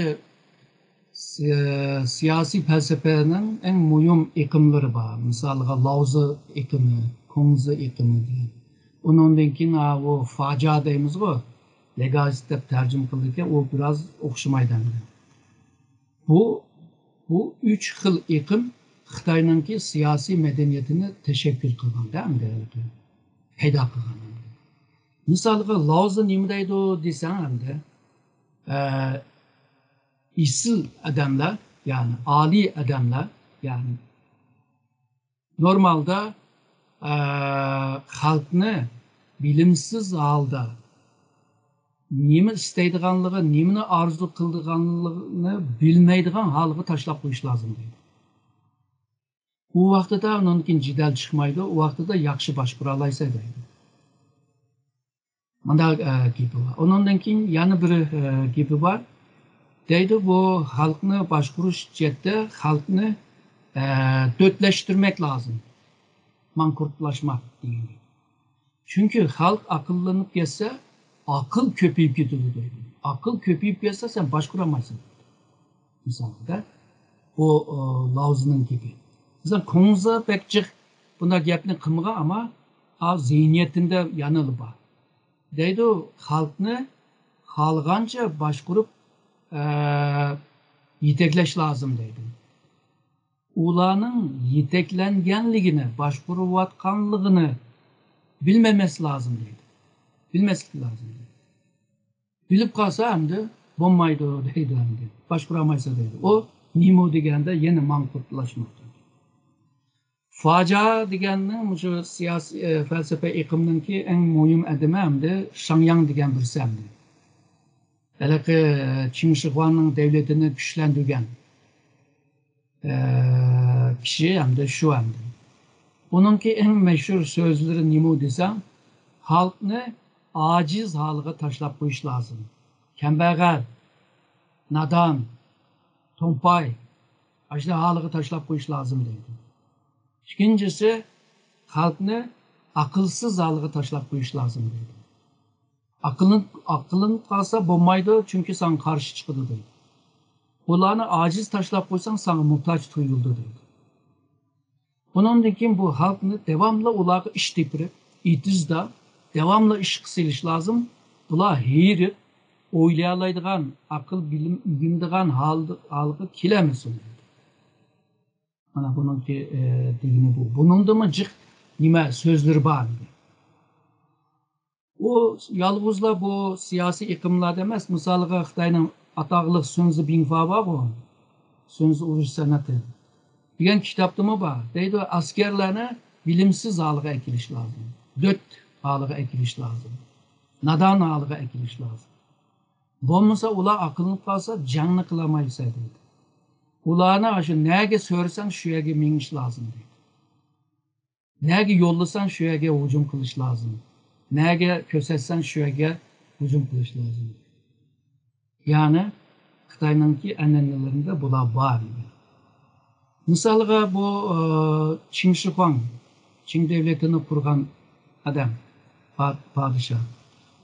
سى-، سىياسىي پەلسەپىنىڭ ئەڭ مۇھىم ئېقىملىرى بار. مىسالغا، لاۋزى ئېقىمى، كۇڭزى ئېقىمى دېگەن. ئۇنىڭدىن كېيىن، ھا، ئۇ فاجيا دەيمىزغۇ، لېگازىت دەپ تەرجىمە قىلىدىكەن، ئۇ بىراز ئوخشىمايدۇ ئەمدى. بۇ، بۇ ئۈچ خىل ئېقىم خىتاينىڭكى سىياسىي مەدەنىيىتىنى تەشەككۈل قىلغاندا ئەمدى، پەيدا قىلغان ئەمدى. مىسالغا، لاۋزى نېمە دەيدۇ دېسەڭ ئەمدى، ئە، ئېسىل ئادەملەر، يەنى ئالىي ئادەملەر، يەنى نورمالدا، ئە، خەلقنى بىلىمسىز ھالدا نېمە ئىستەيدىغانلىقى، نېمىنى ئارزۇ قىلىدىغانلىقىنى بىلمەيدىغان ھالغا تاشلاپ قويۇش لازىم دەيدۇ. ئۇ ۋاقتىدا ئۇنىڭدىن كېيىن جېدەل چىقمايدۇ، ئۇ ۋاقتىدا ياخشى باشقۇرالايسەن دەيدۇ. مۇنداق، ئە، گېپى بار. ئۇنىڭدىن كېيىن يەنە بىر، ئە، گېپى بار. دەيدۇ، بۇ خەلقنى باشقۇرۇش جەھەتتە خەلقنى، ئە، دۆتلەشتۈرمەك لازىم. ماڭقۇرتلاشماق دېگەن گەپ. چۈنكى خەلق ئاقىللىنىپ كەتسە، ئاقىل كۆپىيىپ كېتىدۇ دەيدۇ. ئاقىل كۆپىيىپ كەتسە، سەن باشقۇرالمايسەن. مىسالدا، بۇ، ئۇ، لاۋزىنىڭ گېپى. مىسال، كۇڭزى بەك جىق بۇنداق گەپنى قىلمىغان، ئەمما ئا، زېھنىيىتىندە يەنىلا بار. دەيدۇ، خەلقنى خالىغانچە باشقۇرۇپ، ئە، يېتەكلەش لازىم دەيدۇ. ئۇلارنىڭ يېتەكلەنگەنلىكىنى، باشقۇرۇۋاتقانلىقىنى بىلمەمەس لازىم دەيدۇ. بىلمەسلىك لازىم دەيدۇ. بىلىپ قالسا ئەمدى بولمايدۇ دەيدۇ ئەمدى. باشقۇرالمايسا دەيدۇ. ئۇ نېمە دېگەندە يەنە ماڭقۇرتلاشماق. فاجىئە دېگەننىڭ مۇشۇ سىياسىي، ئە، پەلسەپە ئېقىمنىڭكى ئەڭ مۇھىم ئادىمى ئەمدى شياڭياڭ دېگەن بىرسى ئەمدى. ھېلىقى، ئە، چىڭ شىخۇاننىڭ دەۋلىتىنى كۈچلەندۈرگەن، ئە، كىشى ئەمدى شۇ ئەمدى. ئۇنىڭكى ئەڭ مەشھۇر سۆزلىرى نېمە دېسەڭ، خەلقنى ئاجىز ھالىغا تاشلاپ قويۇش لازىم. كەمبەغەل، نادان، تومپاي، ئاشۇنداق ھالىغا تاشلاپ قويۇش لازىم دەيدۇ. ئىككىنچىسى، خەلقنى ئاقىلسىز ھالىغا تاشلاپ قويۇش لازىم دەيدۇ. ئاقىللىنىپ، ئاقىللىنىپ قالسا بولمايدۇ، چۈنكى ساڭا قارشى چىقىدۇ دەيدۇ. بۇلارنى ئاجىز تاشلاپ قويساڭ، ساڭا موھتاج تۇيۇلىدۇ دەيدۇ. ئۇنىڭدىن كېيىن بۇ خەلقنى داۋاملىق ئۇلارغا ئىش تېپىرىپ، ئېتىزدا داۋاملىق ئىشقا سېلىش لازىم. بۇلار ھېرىپ، ئويلىيالايدىغان، ئەقىل بىلىم ئۆگىنىدىغان ھال، ھالغا كېلەلمىسۇن. مانا بۇنىڭكى، ئە، دېگىنى بۇ. بۇنىڭدىنمۇ جىق نېمە سۆزلىرى بار ئىدى. ئۇ يالغۇزلا بۇ سىياسىي ئېقىملاردا ئەمەس، مىسالىغا خىتاينىڭ ئاتاقلىق سۈنزى بىڭفا بارغۇ، سۈنزى ئۇرۇش سەنئىتى دېگەن كىتابتىمۇ بار. دەيدۇ، ئەسكەرلەرنى بىلىمسىز ھالىغا ئەكېلىش لازىم، دۆت ھالىغا ئەكېلىش لازىم، نادان ھالىغا ئەكېلىش لازىم. بولمىسا ئۇلار ئاقلىنىپ قالسا، جەڭنى قىلالمايسەن دەيدۇ. ئۇلارنى ئاشۇ نەگە سۆرىسەڭ، شۇ يەرگە مېڭىش لازىم دەيدۇ. نەگە يوللىساڭ، شۇ يەرگە ھۇجۇم قىلىش لازىم. نەگە كۆرسەتسەڭ، شۇ يەرگە ھۇجۇم قىلىش لازىم. يەنى خىتاينىڭكى ئەنئەنىلىرىدە بۇلار بار ئىدى. مىسالغا بۇ، ئى، چىڭ شىخۇاڭ، چىڭ دۆلىتىنى قۇرغان ئادەم، پا-، پادىشاھ.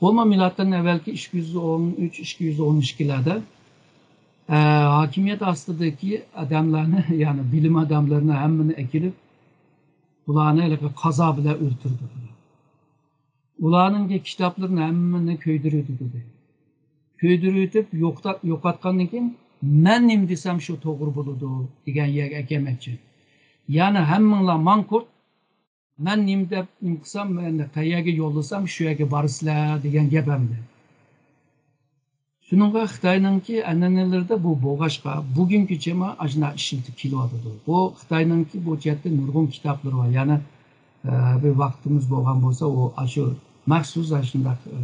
بۇمۇ مىلادتىن ئەۋۋەلكى ئىككى يۈز ئون ئۈچ، ئىككى يۈز ئون ئىككىلەردە، ئە، ھاكىمىيەت ئاستىدىكى ئادەملەرنى، يەنى بىلىم ئادەملىرىنى ھەممىنى ئەكېلىپ، بۇلارنى ھېلىقى قازا بىلەن ئۆلتۈردى. ئۇلارنىڭكى كىتابلىرىنى ھەممىنى كۆيدۈرۈۋېتىدۇ دەيدۇ. كۆيدۈرۈۋېتىپ يوقتا-، يوقاتقاندىن كېيىن، مەن نېمە دېسەم شۇ توغرا بولىدۇ دېگەن يەرگە ئەكەلمەكچى. يەنى ھەممىڭلار ماڭقۇرت، مەن نېمە دەپ نېمە قىلسام، مەن قەيەرگە يوللىسام شۇ يەرگە بارىسىلەر دېگەن گەپ ئەمدى. شۇنىڭغا خىتاينىڭكى ئەنئەنىلىرىدە بۇ بولغاچقا، بۈگۈنگىچىمۇ ئاشۇنداق ئىشلىتىپ كېلىۋاتىدۇ. بۇ خىتاينىڭكى بۇ جەھەتتە نۇرغۇن كىتابلىرى بار. يەنى، ئە، بىر ۋاقتىمىز بولغان بولسا، ئۇ ئاشۇ مەخسۇس ئاشۇنداق، ئە،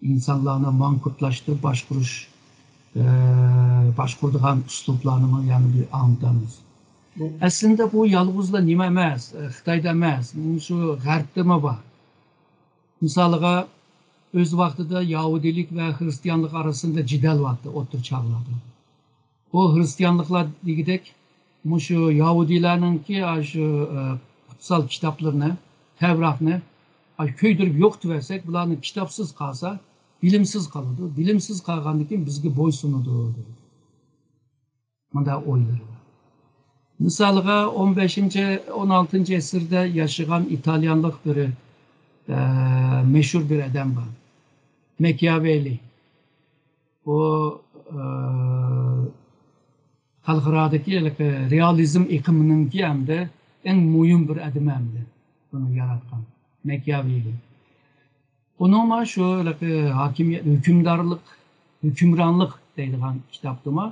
ئىنسانلارنى ماڭقۇرتلاشتۇرۇپ باشقۇرۇش، ئە، باشقۇرىدىغان ئۇسلۇبلارنىمۇ يەنە بىر ئاڭلىتىمىز. ئەسلىندە بۇ يالغۇزلا نېمە ئەمەس، ئە، خىتايدا ئەمەس، مۇشۇ غەربتىمۇ بار. مىسالىغا، ئۆز ۋاقتىدا ياھۇدىيلىك ۋە خىرىستىيانلىق ئارىسىدا جېدەل بارتى ئوتتۇرا چاغلاردا. بۇ خىرىستىيانلىقلار دېگۈدەك، مۇشۇ ياھۇدىيلارنىڭكى ئاشۇ، ئە، قۇتسال كىتابلىرىنى، تەۋراتنى، ئاشۇ كۆيدۈرۈپ يوقىتىۋەرسەك، بۇلارنى كىتابسىز قالسا، بىلىمسىز قالىدۇ. بىلىمسىز قالغاندىن كېيىن بىزگە بويسۇنىدۇ، دەيدۇ. مۇنداق ئويلىرى بار. مىسالغا، ئون بەشىنچى، ئون ئالتىنچى ئەسىردە ياشىغان ئىتالىيانلىق بىر، ئە، مەشھۇر بىر ئادەم بار. ماكىياۋېللى. ئۇ، ئە، خەلقئارادىكى ھېلىقى رېئالىزم ئېقىمىنىڭكى ھەمدە ئەڭ مۇھىم بىر ئادىمى ئەمدى. بۇنى ياراتقان ماكىياۋېللى. ئۇنىڭمۇ شۇ ھېلىقى ھاكىمىيەت، ھۆكۈمدارلىق، ھۆكۈمرانلىق دەيدىغان كىتابتىمۇ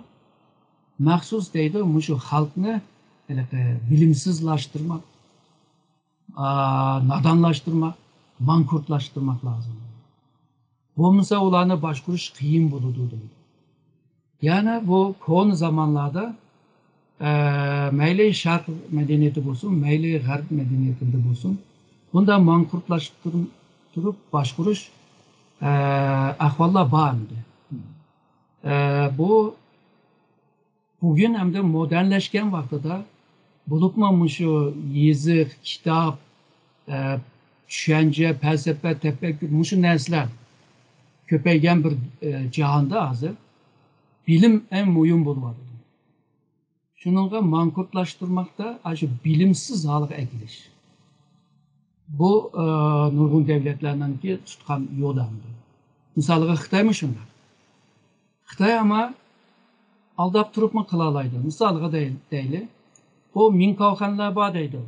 مەخسۇس دەيدۇ، مۇشۇ خەلقنى ھېلىقى بىلىمسىزلاشتۇرماق، ئا، نادانلاشتۇرماق، ماڭقۇرتلاشتۇرماق لازىم. بولمىسا ئۇلارنى باشقۇرۇش قىيىن بولىدۇ دەيدۇ. يەنى بۇ كونا زامانلاردا، ئە، مەيلى شەرق مەدەنىيىتى بولسۇن، مەيلى غەرب مەدەنىيىتىدە بولسۇن، بۇنداق ماڭقۇرتلاشتۇرۇپ باشقۇرۇش، ئە، ئەھۋاللار بار ئەمدى. ئە، بۇ بۈگۈن ئەمدى مودېرنلەشكەن ۋاقتىدا، بولۇپمۇ مۇشۇ يېزىق، كىتاب، ئە، چۈشەنچە، پەلسەپە، تەپەككۇر، مۇشۇ نەرسىلەر كۆپەيگەن بىر، ئە، جاھاندا ھازىر بىلىم ئەڭ مۇھىم بولۇۋاتىدۇ. شۇنىڭغا ماڭقۇرتلاشتۇرماقتا ئاشۇ بىلىمسىز ھالغا ئەكېلىش. بۇ، ئە، نۇرغۇن دەۋلەتلەرنىڭكى تۇتقان يولى ئەمدى. مىسالغا خىتايمۇ شۇنداق. خىتاي ئەمما ئالداپ تۇرۇپمۇ قىلالايدۇ. مىسالغا دەي-، دەيلى، بۇ مىڭكاۋخەنلەر بار دەيدۇ.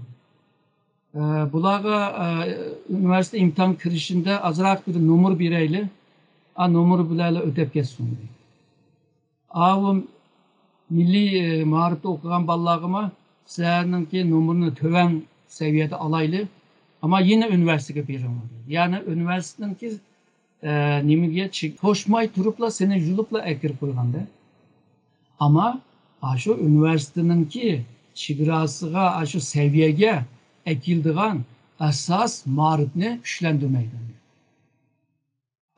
ئە، بۇلارغا، ئە، ئۇنىۋېرسىتېت ئىمتىھان كىرىشىندە ئازراق بىر نومۇر بېرەيلى. ئا، نومۇر بىلەنلا ئۆتەپ كەتسۇن دەيدۇ. ئاۋۇ مىللىي، ئە، مائارىپتا ئوقۇغان بالىلارغىمۇ سىلەرنىڭكى نومۇرنى تۆۋەن سەۋىيەدە ئالايلى. ئەمما يەنە ئۇنىۋېرسىتېتكە بېرىڭلار دەيدۇ. يەنى ئۇنىۋېرسىتېتنىڭكى ئە، نېمىگە چىق-، توشماي تۇرۇپلا سېنى يۇلۇپلا ئەكىرىپ قويغاندا. ئەمما ئاشۇ ئۇنىۋېرسىتېتنىڭكى چېگراسىغا، ئاشۇ سەۋىيەگە ئەكېلىدىغان ئاساس مائارىپنى كۈچلەندۈرمەيدۇ.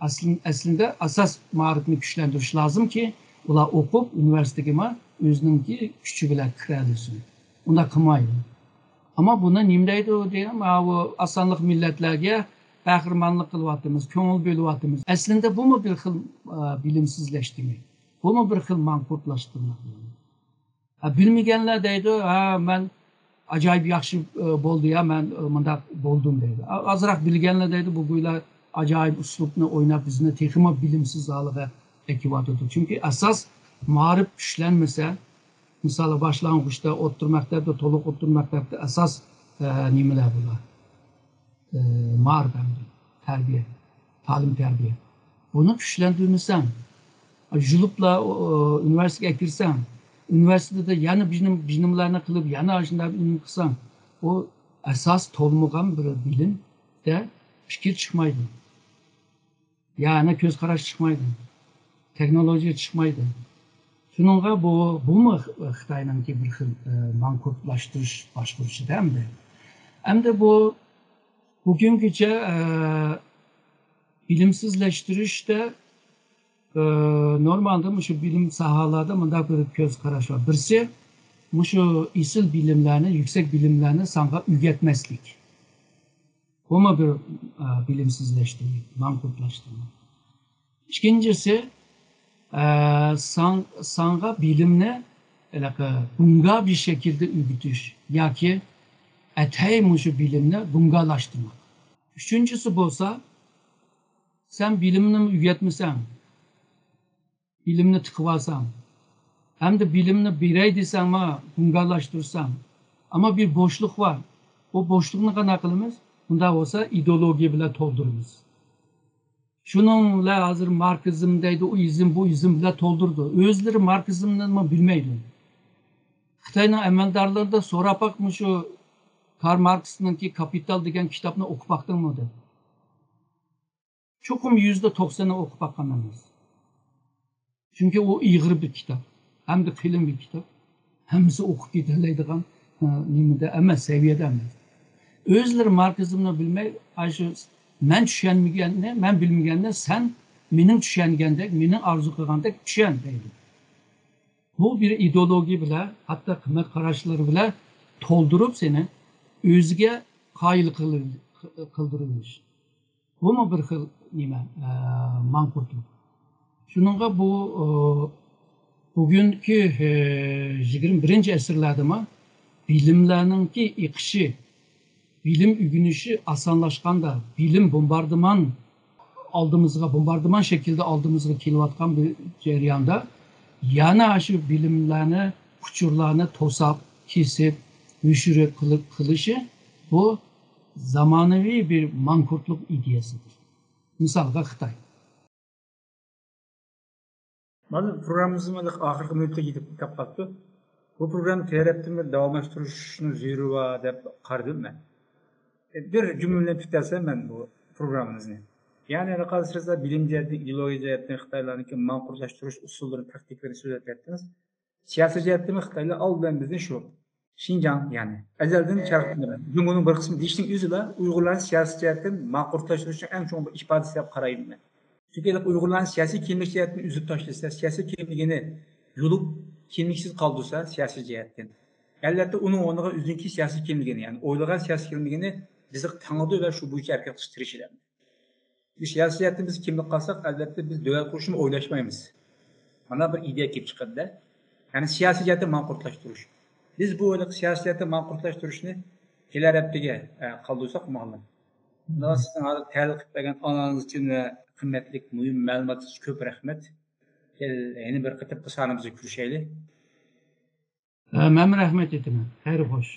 ئەسلىن-، ئەسلىندە ئاساس مائارىپنى كۈچلەندۈرۈش لازىمكى، ئۇلار ئوقۇپ، ئۇنىۋېرسىتېتكىمۇ ئۆزىنىڭكى كۈچى بىلەن كىرەلىسۇن. ئۇنداق قىلمايدۇ. ئەمما بۇنى نېمە دەيدۇ دېگەن، ماۋۇ ئاز سانلىق مىللەتلەرگە قەھرىمانلىق قىلىۋاتىمىز، كۆڭۈل بۆلۈۋاتىمىز. ئەسلىندە بۇمۇ بىر خىل، ئە، بىلىمسىزلەشتۈرمەك. بۇمۇ بىر خىل ماڭقۇرتلاشتۇرماق. ھە، بىلمىگەنلەر دەيدۇ، ھە، مەن ئاجايىپ ياخشى، ئە، بولدى يا، مەن، ئە، مۇنداق بولدۇم دەيدۇ. ئا-، ئازراق بىلگەنلەر دەيدۇ، بۇ گويلا ئاجايىپ ئۇسلۇبنى ئويناپ، بىزنى تېخىمۇ بىلىمسىز ھالغا ئەكىۋاتىدۇ. چۈنكى ئاساس مائارىپ كۈچلەنمىسە، مىسالى، باشلانغۇچتا، ئوتتۇرا مەكتەپتە، تولۇق ئوتتۇرا مەكتەپتە ئاساس، ئە، نېمىلەر بۇلار؟ ئە، مائارىپ ئەمدى، تەربىيە، تەلىم-تەربىيە. بۇنى كۈچلەندۈرمىسەڭ، يۈلۈپلا، ئۇ، ئۇنىۋېرسىتېتقا كىرسەڭ، ئۇنىۋېرسىتېتتا يەنە بىلىم، بىلىملەرنى قىلىپ، يەنە ئاشۇنداق بىلىم قىلساڭ، ئۇ ئاساس تولمىغان بىر بىلىمدە پىكىر چىقمايدۇ. يەنە كۆز قاراش چىقمايدۇ. تېخنولوگىيە چىقمايدۇ. شۇنىڭغا بۇ، بۇمۇ خىتاينىڭكى بىر خىل، ئە، ماڭقۇرتلاشتۇرۇش باشقۇرۇشىدا ئەمدى. ئەمدى بۇ بۈگۈنگىچە، ئە، بىلىمسىزلەشتۈرۈشتە، ئە، نورمالدا مۇشۇ بىلىم ساھەلەردە مۇنداق بىر كۆز قاراش بار. بىرسى، مۇشۇ ئېسىل بىلىملەرنى، يۈكسەك بىلىملەرنى ساڭا ئۆگەتمەسلىك. بۇمۇ بىر، ئە، بىلىمسىزلەشتۈرمە، ماڭقۇرتلاشتۇرما. ئىككىنچىسى، ئە، ساڭ-، ساڭا بىلىمنى ھېلىقى گۇڭگا بىر شەكىلدە ئۆگىتىش ياكى ئەتەي مۇشۇ بىلىمنى گۇڭگالاشتۇرماق. ئۈچىنچىسى بولسا، سەن بىلىمنىمۇ ئۆگەتمىسەڭ، بىلىمنى تىقىۋالساڭ، ھەمدە بىلىمنى بېرەي دېسەڭمۇ گۇڭگالاشتۇرساڭ، ئەمما بىر بوشلۇق بار. بۇ بوشلۇقنى قانداق قىلىمىز؟ ئۇنداق بولسا ئىدېئولوگىيە بىلەن تولدۇرىمىز. شۇنىڭ بىلەن ھازىر ماركسىزم دەيدۇ، ئۇ ئىزم، بۇ ئىزم بىلەن تولدۇرىدۇ. ئۆزلىرى ماركسىزمنىمۇ بىلمەيدۇ. خىتاينىڭ ئەمەلدارلىرىدا سوراپ باق، مۇشۇ كارل ماركسنىڭكى كاپىتال دېگەن كىتابنى ئوقۇپ باقتىڭمۇ دەپ. چوقۇم يۈزدە توقسىنى ئوقۇپ باققان ئەمەس. چۈنكى ئۇ ئېغىر بىر كىتاب، ھەمدە قېلىن بىر كىتاب. ھەممىسى ئوقۇپ كېتەلەيدىغان، ئە، نېمىدە ئەمەس، سەۋىيەدە ئەمەس. ئۆزلىرى ماركسىزمنى بىلمەي، ئاشۇ مەن چۈشەنمىگەننى، مەن بىلمىگەننى سەن مېنىڭ چۈشەنگەندەك، مېنىڭ ئارزۇ قىلغاندەك چۈشەن دەيدۇ. بۇ بىر ئىدېئولوگىيە بىلەن، ھەتتا قىممەت قاراشلىرى بىلەن تولدۇرۇپ سېنى ئۆزىگە قايىل قىل-، قىلدۇرۇۋېلىش. بۇمۇ بىر خىل نېمە، ئە، ماڭقۇرتلۇق. شۇنىڭغا بۇ، ئۇ، بۈگۈنكى، ئە، يىگىرمە بىرىنچى ئەسىرلەردىمۇ بىلىملەرنىڭكى ئېقىشى، بىلىم ئۆگىنىشى ئاسانلاشقاندا، بىلىم بومباردىمان ئالدىمىزغا، بومباردىمان شەكلىدە ئالدىمىزغا كېلىۋاتقان بىر جەرياندا، يەنە شۇ بىلىملەرنى، ئۇچۇرلارنى توساپ، كېسىپ، يوشۇرۇپ قىلىپ قىلىشى، بۇ زامانىۋى بىر ماڭقۇرتلۇق ئىدىيەسىدۇر. مىسالغا خىتاي. مانا پروگراممىمىزمۇ ئاخىرقى مىنۇتقا يېتىپ كەپ قاپتۇ. بۇ پروگرامما تەرەپتىن بىر داۋاملاشتۇرۇشنىڭ زۆرۈرى بار دەپ قارىدىم مەن. بىر جۈملە بىلەن پۈتتۈرسەم مەن بۇ پروگراممىمىزنى. يەنى ھېلىقى سىز بىلىم جەھەتتىن، ئىدېئولوگىيە جەھەتتىن خىتايلارنىڭكى ماڭقۇرتلاشتۇرۇش ئۇسۇللىرىنى، تاكتىكىلىرىنى سۆزلەپ كەتتىڭىز. سىياسىي جەھەتتىنمۇ خىتايلار ئالدى بىلەن بىزنى شۇ شىنجاڭ، يەنى ئەزەلدىن شەرقتىن جۇڭگونىڭ بىر قىسمى دېيىشنىڭ ئۆزىلا ئۇيغۇرلارنى سىياسىي جەھەتتىن ماڭقۇرتلاشتۇرۇشنىڭ ئەڭ چوڭ بىر ئىپادىسى دەپ قارايمەن مەن. چۈنكى ئۇيغۇرلارنى سىياسىي كىملىك جەھەتتىن ئۈزۈپ تاشلىسا، سىياسىي كىملىكىنى يۇلۇپ، كىملىكسىز قالدۇرسا سىياسىي جەھەتتىن، ئەلۋەتتە ئۇنىڭ ئورنىغا ئۆزىنىڭكى سىياسىي كىملىكىنى، يەنى ئويلىغان سىياسىي كىملىكىنى بىزگە تاڭىدۇ ۋە شۇ بويىچە ھەرىكەت قىلىشقا تىرىشىدۇ. بىز سىياسىي جەھەتتىن بىز كىملىك قالساق، ئەلۋەتتە بىز دۆلەت قۇرۇشنى ئويلاشمايمىز. مانا بىر ئىدىيە كېلىپ چىقىدۇ-دە. يەنى سىياسىي جەھەتتىن ماڭقۇرتلاشتۇرۇش. بىز بۇ ھېلىقى سىياسىي جەھەتتىن ماڭقۇرتلاشتۇرۇشنى كېلەر ھەپتىگە، ئە، قالدۇرساق ماقۇل. مۇنداق سىزنىڭ ھازىر تەلىق قىلىپ بەرگەن ئانالىز ئۈچۈن ۋە قىممەتلىك مۇھىم مەلۇماتىڭىز ئۈچۈن كۆپ رەھمەت. كېل-، يەنە بىر قېتىم قىسا ئارىمىزدا كۆرۈشەيلى. ھە، مەنمۇ رەھمەت ئېيتىمەن. خەير خوش.